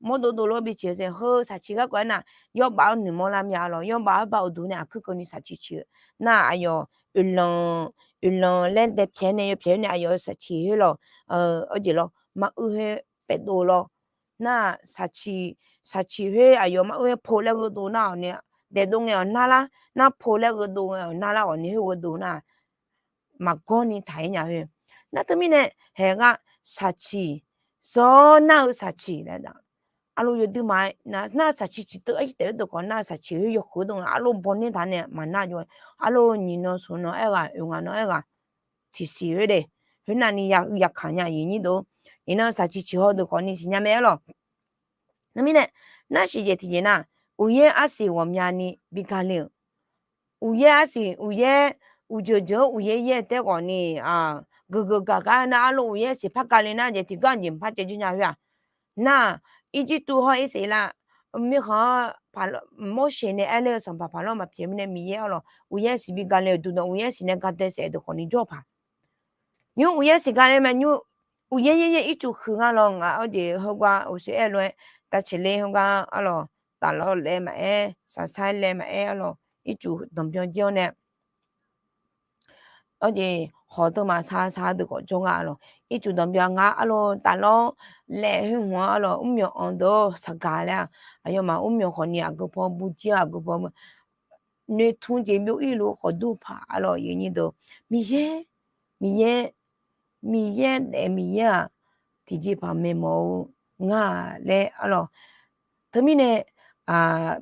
mawrdov dov lof bi ciq-awr sher, heu shaqciq garkawv-aer nar, yawrbav-anr noeqmawr lar mya lawq, yawrbav-anr bar uqduq nae aqkuir keuvni shaqciq ciq-eu nar aqyawf oeqlanq, oeqlanq laer daepyaeq nae yawpyaeq-aer nae aqyawf shaqciq khoer lawq, aqjeq lawr, maruir khoer paefdov lawr. Nar shaqciq, shaqciq khoer aqyawf maruir khoer po laer gheudov nar-awq ni, daefdov ngae-awq nar lar, nar po laer gheudov ngae-awq nar lar, awq ni khoer gheudov nar, maqgawr ni taq-ir nya khoer. Nar teumirnae haeq gar shaqciq, zawr nar-eu shaqciq laer, arlawq yawdui ma-aer nar shaqciq ciqteuv arjir taef-aer deuq khawf nar shaqciq khoer yawhuiq dov nga, arlawq bawner taq nae maqnar jov, arlawq nyiq nan smq nan aerghaq oeq ngaq nan aerghaq tiqsiq khoer de, khoernav ni yaqkaq nya aqyuif nyir deuq. Iqnan shaqciq ciqhaw deuq khawf ni siqnya mae-aer lawq. Teumirnae nar siqjeq tiqjeq nar, uqyaer arsiq ghawqmyani bi gale-euq, uqyaer arsiq, uqyaer uqjeuq jeuq-anr uqyaer yaer taef khawf ni, geuf geuf gaq gar nar arlawq uqyaer siq par gale nar jeq tiqgar jeq mqpar caev jir nya khoer-aq. Nar, Irjirtuv hawr Irsaqleqlav mirkhanq-anr Morseq nae aerler-eu sanqpaq paq lawr maqpyaeq mirnae Miqyaer arlawq uqyaer siq bi gale-euq duq dawq uqyaer siq nae gadae saef deuq khawf ni jawr paq. Nymr uqyaer siq gale mae, nymr uqyaer yaer yaer ircuf huiq nga lawq, ngaq-anr jeq heugar uqshoe aer lof-aer, tavceqle heugar arlawq, taflawr laev maqaer, saqsaer laev maqaer arlawq, ircuf danqbyan jir-awr nae, awr jeq hawq teumaf sar sar deuq khawf jawr nga arlawq, ircuf danqbyan nga arlawq, taflawr laev khoer hmq-anr arlawq, mrmyawq anq deuq-awr saqgaq laer-aq, aqyawfmaf mrmyawq khawf ni aqgeu paw bu jir-awr aqgeu paw noeqtmq jeq byov-ir luf khawf dur paq arlawq, aqyuif nyir deuq, Miqyaer, Miqyaer, Miqyaer daef Miqyaer-aq, tiqjeqpaq maeqmawf-eu nga laer arlawq. Teumirnae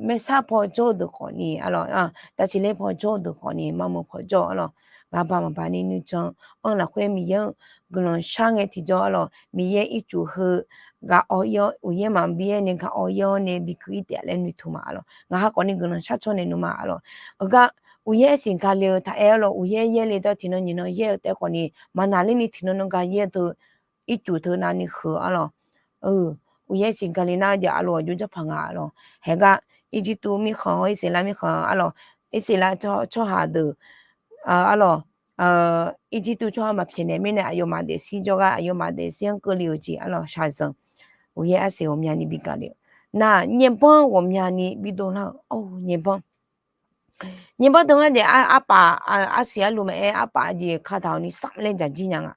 maersar paw jawr-eu deuq khawf ni arlawq, tavceqler paw jawr-eu deuq khawf ni marmeuq paw jawr-eu arlawq. Ghaqbaq maqbaq ni nuijan-anr lafkhoer Miqyaer-euq guiqlanq shar ngae tiqjawr arlawq, Miqyaer ircuf heu ghaq-awr ir-awr uqyaer maqbi-aer nae ghaq-awr ir-awr nae bi guiq-ir taef laer noeqtmq ma arlawq. Ngaq ha khawf ni guiqlanq shar cawr naeq nmr ma arlawq. Heugar uqyaer siq gale-eu taq aer arlawq, uqyaer yaerle dawr tiqnan nyiq nan yaer-eu taef khawf ni maqnaqler ni tiqnan nan ga yaer teu ircuf teu navni huiq arlawq. Uqyaer siq gale nar jeq arlawq, aqjox janrpaq nga arlawq. Haegar Irjirtuv mirkhanq-awr Irsaqleqlav mirkhanq arlawq, Irsaqleqlav tsawrhaq deuq arlawq, Irjirtuv tsawrhaq maqpyaeqnaeq mirnae aqyawfmaf daefzir jawrgar aqyawfmaf daefzir-anr keuvle-euq jeq arlawq shaqzanq. Uqyaer arsiq ghawqmyani bi gaq le-euq Nar, nyaerbanr ghawqmyani bidov lar-eu, or, nyaerbanr. Nyaerbanr deuq ngar daef arpaf, arsiq arlu maqaer, arpaf aqjeq kataq-awq ni sar laer dzaq jir nya nga.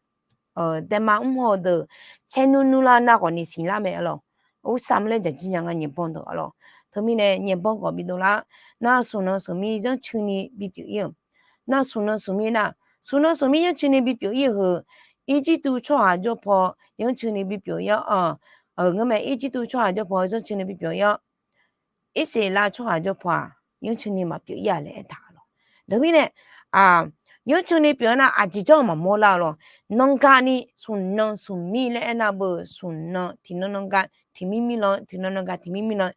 Daema mr haw-eu deuq caer nmr nmr lar nar khawf ni siqlar mae arlawq. Ursar laer dzaq jir nya nga nyaerbanr deuq arlawq. Teumirnae nyaerbanr khawf bidov lar. Nar, smq nan smq mir yanrcuini bipyeuf ir-euq. Nar, smq nan smq mir nar, smq nan smq mir yanrcuini bipyeuf ir-eu heu, Irjirtuv tsawrhaq jawr paw yanrcuini bipyeuf ir-awr, ngeurmae Irjirtuv tsawrhaq jawr paw yanrcuini bipyeuf ir-awr, Irsaqleqlav tsawrhaq jawr paw-aq, yanrcuini maqpyeuf ir-a laer aertaq arlawq. Teumirnae, yanrcuini pyeuf-eu nar aqjeq janr-eu maqmawr lar arlawq. Nanrgani smq nan smq mir laer aernar beu, smq nan tiqnan nanrgaq tiqmir mir lan, tiqnan nanrgaq tiqmir mir lan,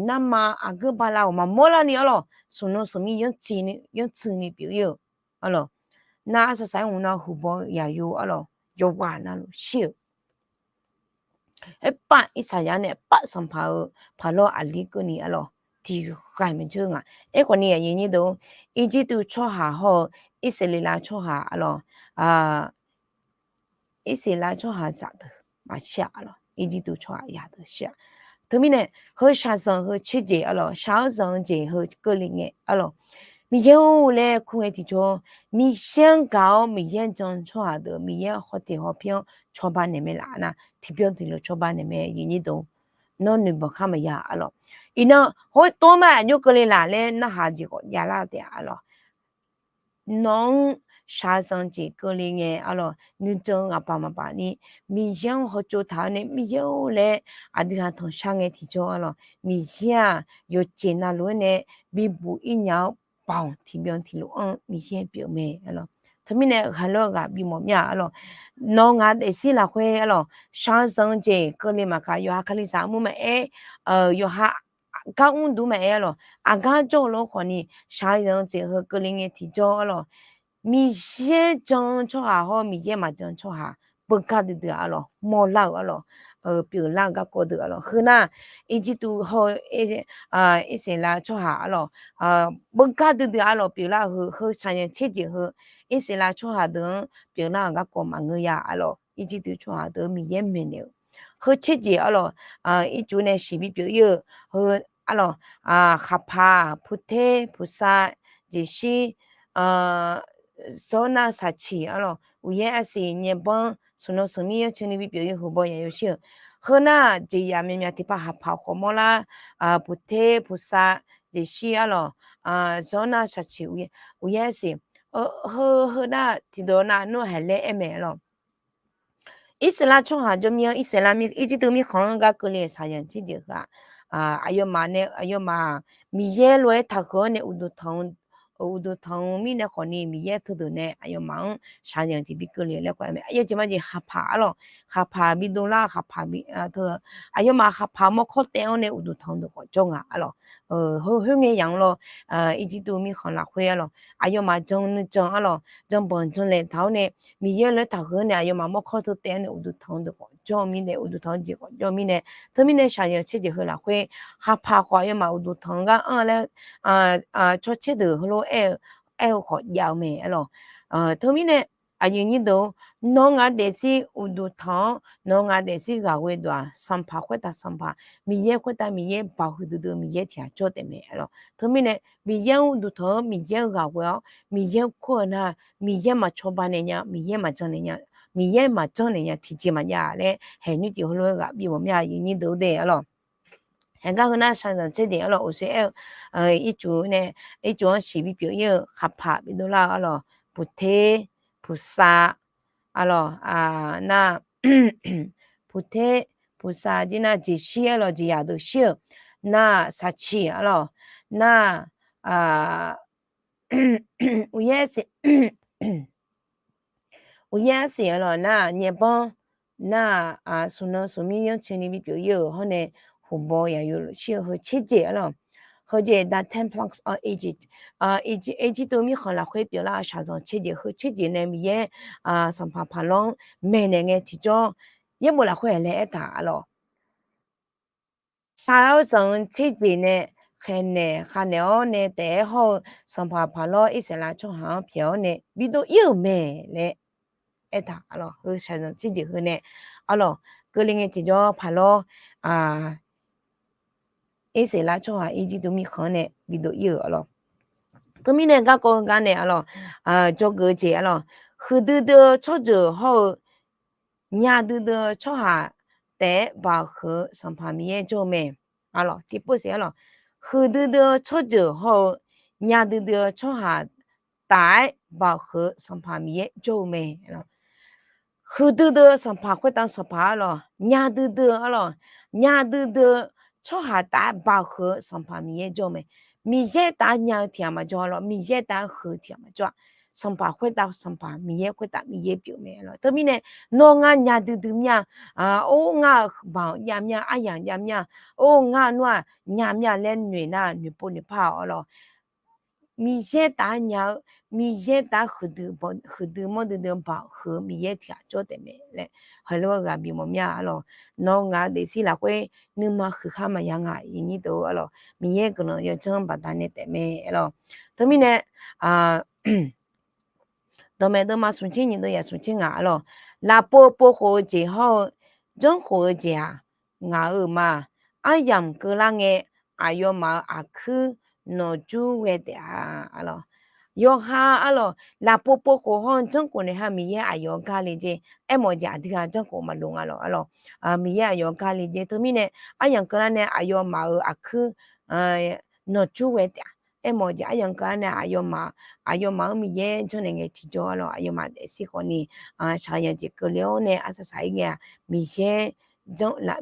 narma aqgeu bala-awq maqmawr larni arlawq, smq nan smq mir yanrcuini pyeuf ir-eu arlawq. Nar, arsaq saq-aer hmq nan huqbaw yaqyo arlawq, yawqghaq navluf shir-euq. Aerpar Irsaqyar nae aerpar sanqpaq-eu paqlawr aqli keuvni arlawq, tiqghaq maeq dzeur nga. Aerkhawf ni aqyuif nyir deuq, Irjirtuv tsawrhaq hawr-eu Irsaqleqlav tsawrhaq arlawq, Irsaqleqlav tsawrhaqzaq deuq maqshir-a arlawq, Irjirtuv tsawrhaq yaq deuq shir-a. Teumirnae, heu shaqzanq heu tserjeq arlawq, shaq-awr zanq-eu jeq heu keuvle ngae arlawq, Miqyaer-or laer kur ngae tiqjawr, Miqyaer-anr gaq-awr Miqyaer jan-eu tsawrhaq deuq Miqyaer hawteq hawpir-anr cawba naeq mae laf nar, tiqbyan tiqlof cawba naeq mae, aqyuif nyir deuq. Nawr noeqbanq khar maqya arlawq. Iqnan hawr tov ma aqjox keuvle laf laer narhaq jeq khawf javlar taef-a arlawq. Nawq-anr shaqzanq jeq keuvle ngae arlawq, nuijan ghaqbaq maqbaq ni, Miqyaer-anr hawtsov taq-awr nae Miqyaer-or laer aqdui ha tanqshar ngae tiqjawr arlawq, Miqyaer-aq yawqjeq navluf-aer nae bibuq ir nya-awr baoq tiqbyan tiqlof-anr Miqyaer pyeuf mae arlawq. Teumirnae ghaqlof-aer ghaq bimawf mir-a arlawq. Nawr ngaq daefzir lafkhoer arlawq, shaqzanq jeq keuvle maqkaq, yawqha kalizaq armur maqaer, yawqha gar mr dur maqaer arlawq, aqgar jawr-eu lof khawf ni, shaqzanq jeq heu keuvle ngae tiqjawr arlawq, Miqyaer jan-eu tsawrhaq hawr Miqyaer maqjan tsawrhaq beugar duidui-a arlawq, mawrlar-euq arlawq, pyeuflar-eu garkawv deuq arlawq. Heu nar, Irjirtuv hawr-eu Irsaqleqlav tsawrhaq arlawq, beugar duidui arlawq pyeuflar-eu heu, heu shaqzanq tserjeq heu, Irsaqleqlav tsawrhaq deuq-anr pyeuflar-euq garkawv maqngeur ya arlawq. Irjirtuv tsawrhaq deuq-anr Miqyaer maeqnaeq-euq heu tserjeq arlawq, ircuf nae siq bipyeuf ir-eu heu arlawq, khaqpaq, puqter, puqsav, jeqshir, zawrnar, saqciq arlawq, uqyaer arsiq, nyaerbanr, smq nan smq mir yanrcuini bipyeuf ir-eu huqbaw yaqyo shir-euq. Heu nar jeqzaq myaqmyaq tiqpav khaqpaq khawf mawrlar, puqter, puqsav, jeqshir arlawq, zawrnar, saqciq, uqyaer arsiq, heu heu nar tiqdawq nav nmr haeq laer aer mae arlawq. Irsaqleqlav tsawrhaq jawr mir-anr, Irsaqleqlav mir, Irjirtuv mirkhanq-anr gar keuvle-eu shaqzanq tserjeq heu-aq, aqyawfmaf nae aqyawfmaf Miqyaer lof-aer taqhuiq-awr nae uqduq tanq-eu, uqduq tanq-eu mirnae khawf ni Miqyaer teudeuq nae aqyawfmaf-anr shaqzanq jeq bi keuvle laer khawf mae. Aqyawf jeq ma jeq khaqpaq arlawq, khaqpaq bidov lar khaqpaq bi teu, aqyawfmaf khaqpaq mawrkawr taev-awr nae uqduq tanq-eu deuq khawf jawr nga arlawq. Heu khoerngae yamq-anr lawr, Irjirtuv mirkhanq lafkhoer arlawq, aqyawfmaf jan nuijan arlawq, janbanq janlaeq taq-awr nae Miqyaer lof-aer taqhuiq-awr nae aqyawfmaf mawrkawr teu taev-awr nae uqduq tanq-eu deuq khawf jawr-eu mirnae, uqduq tanq-eu jeq khawf jawr-eu mirnae, teumirnae shaqzanq tserjeq heu lafkhoer khaqpaq khawf aqyawfmaf uqduq tanq-eu gar anr laer, tsawrtser deuq heulof-aer aer-eu khawf jav-eu mae arlawq. Teumirnae aqyuif nyir deuq-or, nawr ngaq daefzir uqduq tanq-awr nawr ngaq daefzir ghaq ghoe dawq-aq, Sanqpaq khoertav Sanqpaq, Miqyaer khoertav Miqyaer, baoq huiqdui dui-eu Miqyaer tiq ghaq jawr taef mae arlawq. Teumirnae Miqyaer-anr uqduq tanq-awr Miqyaer-eu ghaq ghoe-awr Miqyaer kur-eu nar, Miqyaer maqcawba naeq nya, Miqyaer maqjan naeq nya, Miqyaer maqjanr naeq nya tiqjeq maqjav laer haeq nymr jeq heulof-aer ghaq bimawf mir-a, aqyuif nyir deuq-or de arlawq. Haeq gar heu nar shaqzanq tserjeq arlawq, uqshoe aer-eu, ircuf nae, ircuf-anr siq bipyeuf ir-eu khaqpaq bidov lar-eu arlawq, puqter, puqsav arlawq, nar, puqter, puqsav jir nar jeqshir arlawq, jeqzaq deuq shir-euq nar, saqciq arlawq, nar, uqyaer arsiq, uqyaer arsiq arlawq, nar, nyaerbanr, nar, smq nan smq mir yanrceni bipyeuf ir-euq hawr nae huqbaw yaqyo shir-eu heu tserjeq arlawq. Heujeq the ten plagues of Egypt, Irjirtuv mirkhanq lafkhoer pyeuflar-eu shaqzanq tserjeq heu tserjeq nae Miqyaer Sanqpaq Paqlawr-anr maeqnaeq ngae tiqjawr, yaerbof lafkhoer-aq laer aertaq arlawq. Shaq-awr zanq-eu tserjeq nae khaeqnaeq khavnaeq-awr nae taef-aer hawr-eu Sanqpaq Paqlawr Irsaqleqlav tsawrhaq-anr pyaeq-awr nae bidov ir-euq mae laer aertaq arlawq. Heu shaqzanq tserjeq heu nae arlawq, keuvle ngae tiqjawr Paqlawr Erseqlar tsawrhaq Irjirtuv mirkhanq-anr nae bidov ir-euq arlawq. Teumirnae garkawv heu gar nae arlawq, dzawgeuf-eu jeq arlawq, huiqdui dui-eu tsawrjeuq hawr-eu nya duidui-eu tsawrhaq taef-aer baoq huiq-eu Sanqpaq Miqyaer jawr-eu mae. Arlawq, tiqpov siq arlawq, huiqdui dui-eu tsawrjeuq hawr-eu nya duidui-eu tsawrhaq taf-aer baoq huiq-eu Sanqpaq Miqyaer jawr-eu mae. Huiqdui dui-eu Sanqpaq khoertav Sanqpaq arlawq, nya duidui-eu arlawq, nya duidui-eu tsawrhaq taf-aer baoq huiq-eu Sanqpaq Miqyaer jawr-eu mae. Miqyaer taf-aer nya-eu tiq ghaq maqjawr arlawq, Miqyaer taf-aer huiq-eu tiq ghaq maqjawr-a. Sanqpaq khoertav Sanqpaq, Miqyaer khoertav Miqyaer pyeuf mae arlawq. Teumirnae nawr ngar nya duidui mir-a, or ngar-euq baoq jav mir-a, aryamq jav mir-a, or ngar nawr-aq nya mir-a laer noeq nar noeqpov noeqpar-awq arlawq. Miqyaer taf-aer nya-eu, Miqyaer taf-aer huiqdui mawr duidui-eu baoq huiq-eu Miqyaer tiq ghaq jawr taef mae laer heulof-aer ghaq bimawf mir-a arlawq. Nawr ngaq-eu daefzir lafkhoer nuima huiq khar maqya nga iqnyir deuq arlawq. Miqyaer guiqlanq yawdzanr baqdanae taef mae arlawq. Teumirnae dawqmaeq deuvma smq tser nyiq deuv yaf smq tser ngaq arlawq, lafpov pov khof-eu jeq hawr-eu janrkhof-eu jeq-aq, ngaq-euq ma. Aryamq keuvlar ngae, aqyawfmaf-euq aqkuir nawqjur ghae taef-a arlawq. Yawqha arlawq, lafpov pov khof hawr-eu janrkhof naeq ha Miqyaer aqyawf gar le jeq. Aermawf jeq aqdui ha janrkhof maqloq nga lawq arlawq. Miqyaer aqyawf gar le jeq. Teumirnae aryamq keuvlar nae aqyawfmaf-euq aqkuir nawqjur ghae taef-a. Aermawf jeq aryamq keuvlar nae aqyawfmaf, aqyawfmaf-anr Miqyaer janrnaeq ngae tiqjawr arlawq, aqyawfmaf daefzir khawfni shaqzaq jeq keuvle-awr nae arsaq saq-ir ngae-aq, Miqyaer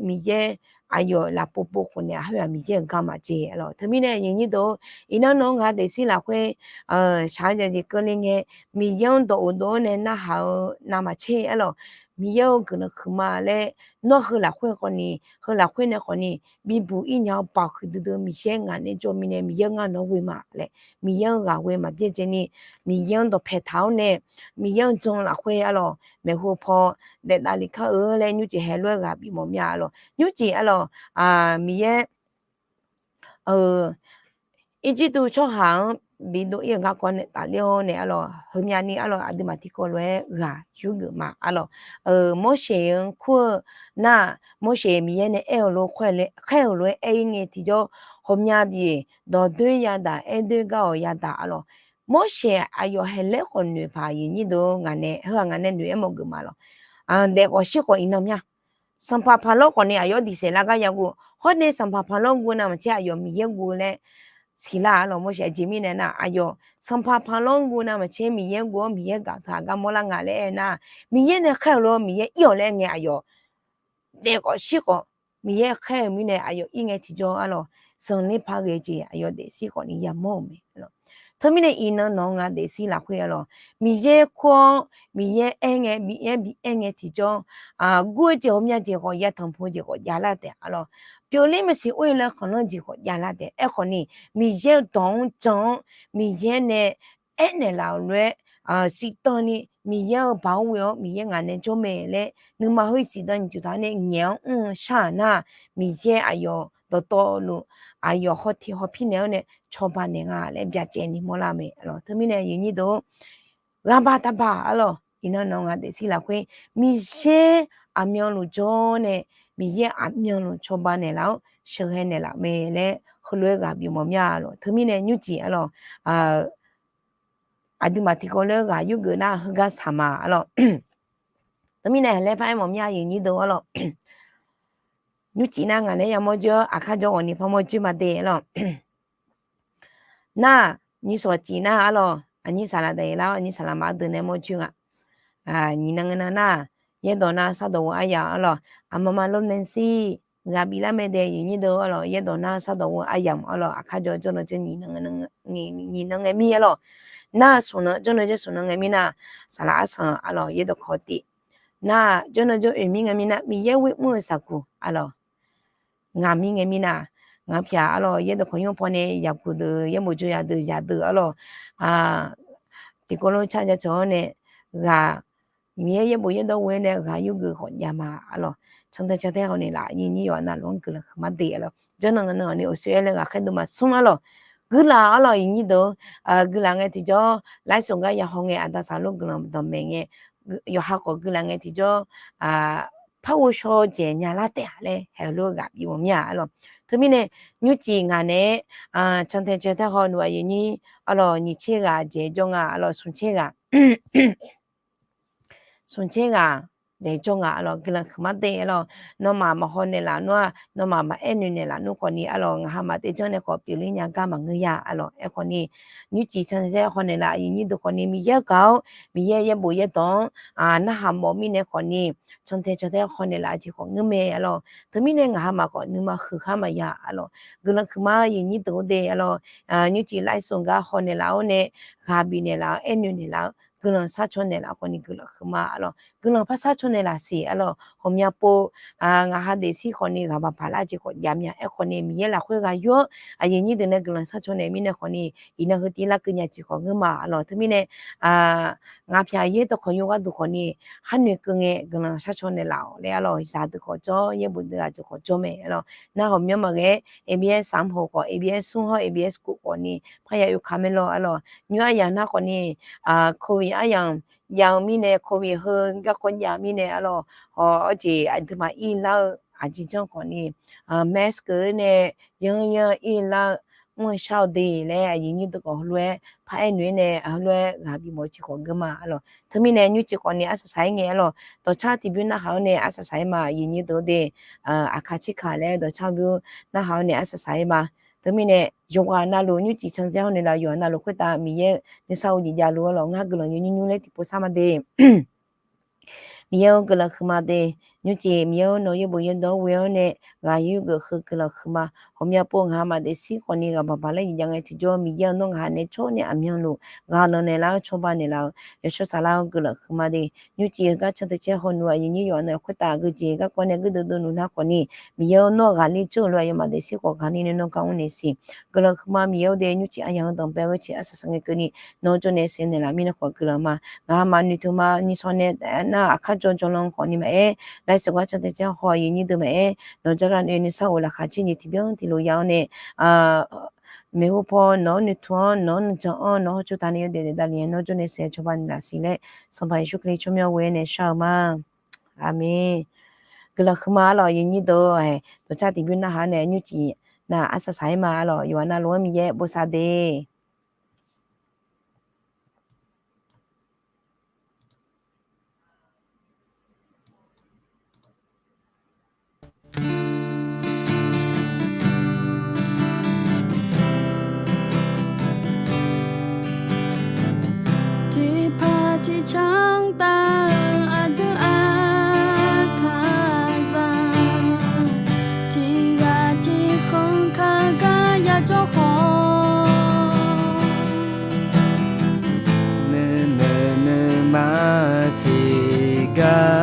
Miqyaer aqyawf lafpov pov khof naeq-a, khoer-aq Miqyaer-euq garma jeq arlawq. Teumirnae iqnyir deuq, iqnan nawq-eu ngaq-eu daefzir lafkhoer shaqzaq jeq keuvle ngae, Miqyaer-anr dawq of dov-awr nae narhaq-eu navmaqtser arlawq, Miqyaer-eu guiqlanq huiqma laer, nawr heu lafkhoer khawfni, heu lafkhoer nae khawfni bibuq-ir nya-eu baoq huiqdui dui-eu Miqyaer ngaq nae jawr mirnae Miqyaer ngar nawq-anr ghoe ma laer, Miqyaer-anr ghaq ghoe maqbyaer dzaeni, Miqyaer-anr dawqpae taq-awr nae, Miqyaer-anr jan lafkhoer arlawq, maeqhu paw daef davle kar-eu laer nymrcif haeq lof-aer ghaq bimawf mir-a arlawq. Nymrcif arlawq, Miqyaer Irjirtuv tsawrhaq-anr bidov-ir-eu garkawv nae tafler-awr nae arlawq, heumyavni arlawq aqduimaf tiqkawv lof-aer ghaq yurgeuf ma arlawq. Morseq-anr kur-eu nar, Morseq Miqyaer nae aer-eu lof-aer khaer-euq lof-aer aer-ir ngae tiqjawr, ghawqmya jeq dawqdoer yadaq, aerdoer gar-awq yadaq arlawq. Morseq aqyawf haeq laer khawf noeq paq iqnyir deuq-or, ngaq nae heu-aq ngaq nae noeq-aer mawrgeuf ma lawq. Daef khawf shir khawf iqnan mya. Sanqpaq Paqlawr khawfni aqyawf diqsaef lar gar yaguv hawr nae, Sanqpaq Paqlawr guv navmaqtser aqyawf Miqyaer guv laer siqlar arlawq. Morseq aqjeq mirnae nar, aqyawf Sanqpaq Paqlawr guv navmaqtser Miqyaer guv-awr Miqyaer gaq taq gar mawrlar nga laer aernar, Miqyaer nae khaer-euq lof-aer Miqyaer ir-awq laer aer ngae aqyawf daef khawf shir khawf, Miqyaer khaer-euq mirnae aqyawf ir ngae tiqjawr arlawq, zanqler par ghae jeq aqyawf daefzir khawfni yamawr-euq mae. Teumirnae iqnan nawq-eu ngaq daefzir lafkhoer arlawq, Miqyaer kur-awr Miqyaer aer ngae, Miqyaer bi aer ngae tiqjawr, gur-eu jeq ghawqmya jeq khawf, yatanq pu-eu jeq khawf javlar taef arlawq. Pyeufler maqsiq or-ir laer khanqlanr jeq khawf javlar taef. Aerkhawfni, Miqyaer-eu dawq-anr jan-awr Miqyaer nae aernaeq laf-euq lof-aer siqtanq ni, Miqyaer-eu baoq-anr ghoe-awr Miqyaer ngaq nae jawr mae laer nuima heu siqdan nyiq tiq taq-awr nae ngaeq-anr mr-eu shar-aq nar, Miqyaer aqyawf dawqtawvluf aqyawf hawtiq hawpir naeq-awr nae cawba naeq nga laer byacaevni mawrlar mae arlawq. Teumirnae iqnyir deuq-or, ghaqbaq taqbaq arlawq, iqnan nawq-eu ngaq daefzir lafkhoer Miqyaer aqmyanluf jawr nae, Miqyaer aqmyanluf cawba naeqlaf-awr sheuqghae naeqlaf mae laer heulof-aer ghaq bimawf mya arlawq. Teumirnae nymrcif arlawq, aqduimaf tiqkawv lof-aer ghaq yurgeuf nar heugar saq ma arlawq. Teumirnae laer par-aer mawf mya iqnyir deuq arlawq. Nymrcif nar ngaq nae yamawr joer-awr aqkar jawr ghawqni par mawr joer ma de arlawq. Nar, nyiq sawq cif nar arlawq, aqnyir saqlaq daqyeq lar-awr aqnyir saqlaq maqdeuq nae mawr joer nga. Nyiq nan ngae nan nar, yaerdawq nar sardawq ghoe aryamq arlawq, aqma ma lor nae shir, ghaq biflar mae de iqnyir deuq arlawq, yaerdawq nar sardawq ghoe aryamq arlawq, aqkar jawr jawrnan jawr nyiq nan ngae mir arlawq. Nar smq nan jawrnan jawr smq nan ngae mir nar, saqlaq arsanq arlawq, yaerdawq kawq tif. Nar, jawrnan jawr oeq mir ngae mir nar, Miqyaer ghoe mr-eu saqkuq arlawq. Ngaq mir ngae mir nar, ngaq pyaq arlawq, yaerdawq kawq nymr paw nae yaqkuq deuq, yaerbof jawr yadeuq yadeuq arlawq. Tiqkawv lof car ja cawq-awr nae, ghaq, Miqyaer yaerbof yaerdawr ghoe-awr nae ghaq yurgeuf khawf jav ma arlawq. Cantae cantae khawfni laf nyir nyir yawqha navluf-anr guiqlanq huiqma de arlawq. Jawrnan nan ni awqsoer-aer laer ghaqkhaer dov maqsmr arlawq. Guiqlaq arlawq iqnyir deuq, guiqlaq ngae tiqjawr, laer sawq gar yahaw ngae aqda saqlor guiqlanq dawqmaeq ngae, yawqha khawf guiqlaq ngae tiqjawr, par ghovshaw dzaeq nya lar taef-a laer haeq lof ghaq bif mawf mir-a arlawq. Teumirnae nymrcif ngaq naeq-aer cantae cantae haw nuf aqyuif nyir arlawq, nyiq tser ghaq dzaeq jawr nga arlawq, smq tser ghaq smq tser ghaq dzaeq jawr nga arlawq, guiqlanq huiqma de arlawq. Nawmaf maqhaw naeqlaf nmr-aq, nawmaf maqaer noeq naeqlaf nmr khawfni arlawq, ngaq hamaf taev janr nae khawf pyeufler nya gar maqngeur ya arlawq. Aerkhawfni nymrcif cantae cantae haw naeqlaf aqyuif nyir deuq khawfni Miqyaer-eu gaq-awr, Miqyaer yaerbof yaerdawq-anr aq narhaq mawf mirnae khawfni cantae cantae haw naeqlaf-eu jeq khawf ngeur mae arlawq. Teumirnae ngaq hamaf khawf nuima huiq khar maqya arlawq. Guiqlanq huiqma aqyuif nyir deuq-or de arlawq. Nymrcif laismq gar haw naeqlaf-awr nae ghaq bif naeqlaf-awr aer noeq naeqlaf-awr guiqlanq sharcaw naeqlaf khawfni guiqlanq huiqma arlawq. Guiqlanq par sharcaw naeqlaf siq arlawq. Ghawqmya pov ngaq ha daefzir khawfni ghaq baqpaq lar jeq khawf jav mya. Aerkhawfni Miqyaer lafkhoer ghaq yur-awr aqyuif nyir deuq nae guiqlanq sharcaw naeq mirnae khawfni iqnan heu tiv larkeuv nya jeq khawf ngeur ma arlawq. Teumirnae ngaq pyaq yaer dawqkawq yur gharduq khawfni khar noeqkeuv ngae guiqlanq sharcaw naeqlaf-awq laer arlawq. Zaqdeuq khawf jawr, yaerbof deuq aqjeq khawf jawr mae arlawq. Nar ghawqmyanr maqghae-aer ABS smq hawq khawf, ABS smr hawr ABS kov khawfni parya yur ka maer lawr arlawq. Nymr aryamq nar khawfni covid aryamq jav-eu mirnae, covid heu garkawv jav-eu mirnae arlawq. Hawq-awr jeq aqduimaf ir lar-eu aqjeq janr khawfni mask keuv-eu nae yanr yanr ir lar-eu mr-eu shar-eu de laer aqyuif nyir deuq khawf heulof-aer paraer noeq-aer nae heulof-aer ghaq bif mawf-eu jeq khawf ngeur ma arlawq. Teumirnae nymrcif khawfni arsaq saq-aer ngae arlawq. Dawqcar tiqbymr narhaq-awr nae arsaq saq-aer ma aqyuif nyir deuq-or de. Aqkaq tserkaq laer dawqcar bymr narhaq-awr nae arsaq saq-aer ma. Teumirnae yawqghaq navluf nymrcif cantae haw naeqlaf yawqghaq navluf khoertav Miqyaer nuisar-eu jeq javluf arlawq. Ngar guiqlanq yawnyir nymr laer tiqpov sar ma de. Miqyaer-or guiqlanq huiqma de. Nymrcif Miqyaer-or nawq-eu yaerbof yaerdawq-anr ghoe-awr nae ghaq yur geuf heu guiqlanq huiqma. Ghawqmya pov ngaq hamaf daefzir khawfni ghaq baqpaq lar jeq jav ngae tiqjawr Miqyaer-or nawr ngaq ha nae tsawrnae aqmyanluf ghaq nanq naeqlaf-awr cawba naeqlaf-eu yawshawr saflar-awr guiqlanq huiqma de. Nymrcif heu gar cantae cantae haw nuf aqyuif nyir yawqghaq navluf khoertav geujeq garkawv nae geur deuv deuv nuf nar khawfni Miqyaer-or nawr ghaqler jawr-euq lof aqyawfmaf daefzir khawf ghaqler nae nawr gar mr naeq siq. Guiqlanq huiqma Miqyaer-or de. Nymrcif aryamq heu danqbae-eu ghoer ciq arsaq saq ngae keuvni nawr jawr nae saef naeqlaf mirnae khawf guiqlanq ma. Ngaq hamaf noeqtmq ma nyiq shawr nae taef-aer nar aqkar jawr jawrlan khawfni maqaer, laiseuq gar cantae cantae haw aqyuif nyir deuq maqaer, nawq jawrgar noeq nuisar of laqkhaq caer jeq tiqbyan tiqlof ya-awr nae maeqhu paw nawq-anr noeqtmq-awr nawq-anr nuijan-anr nawq-anr hawtsov taq nae yawdaef daef davlef-aer nawr jawr nae saef cawba naeqlaf siq laer Sanqpaq Yeqsur Kali tsawrmyanr ghoe-awr nae shar-eu ma. Aqmeq. Guiqlanq huiqma arlawq aqyuif nyir deuq-or. Dawqcar tiqbymr narhaq-awr nae nymrcif nar arsaq saq-aer ma arlawq. Yawqghaq navluf-anr Miqyaer bosav de. Tiqpaq tiqcanr taf-eu aqdui aqkaqzaq, tiqghaq tiqkhanq kaqgar yajawr khawf, nuinoeq nuima tiqgar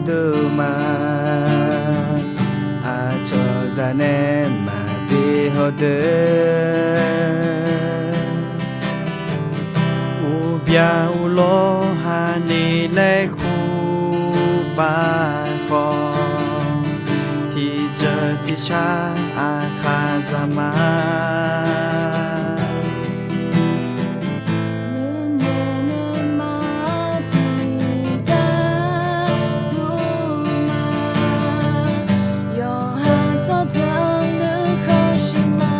dov ma. Aqcawq zaq nae maqbi hawdeuq, uqbyaq uqlawr haqni laer kurpav khawf, tiqjeuq tiqshar aqkaqzaq ma. Nuinoeq nuima tiqgar dov ma. Yawqha tsawrjeuq nuikhanr shuif ma.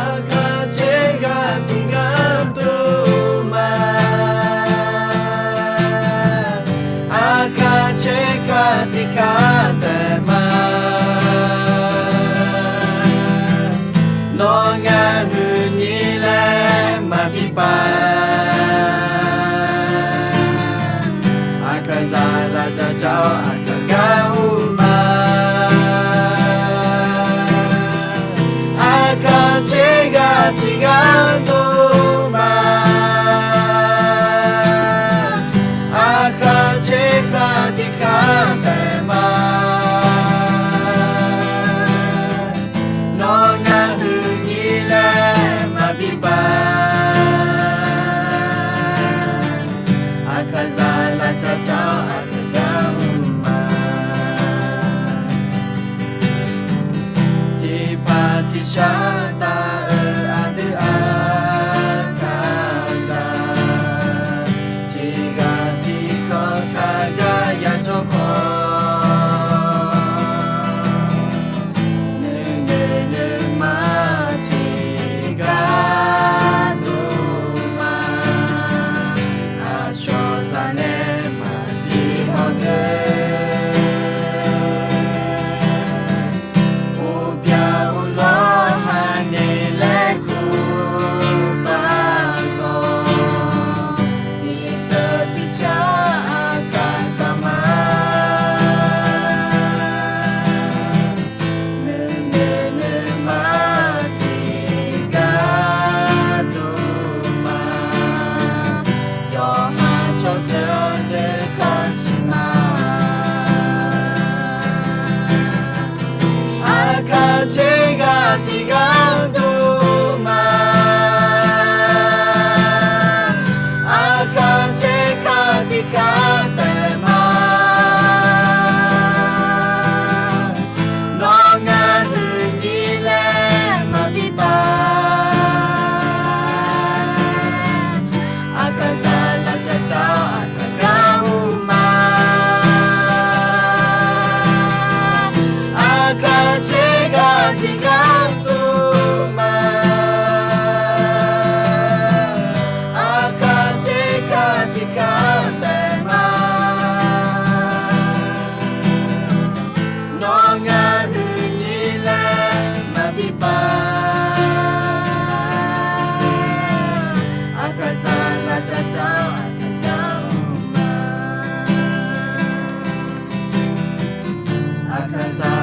Aqkaq tserghaq tiqgar dov ma. Aqkaq tserghaq tiqgar taef ma. Nawr ngar huiqnyir laer maqbi pav. Aqkaqzaq lavdzaq dzaq-awr aqkaq gar ur ma. Aqkaq tserghaq tiqgar dov ma. Aqkaq tserghaq tiqgar taef ma. Nawr ngar huiqnyir laer maqbi pav. Aqkaqzaq lavdzaq dzaq-awr aqkaq gar ur ma. sar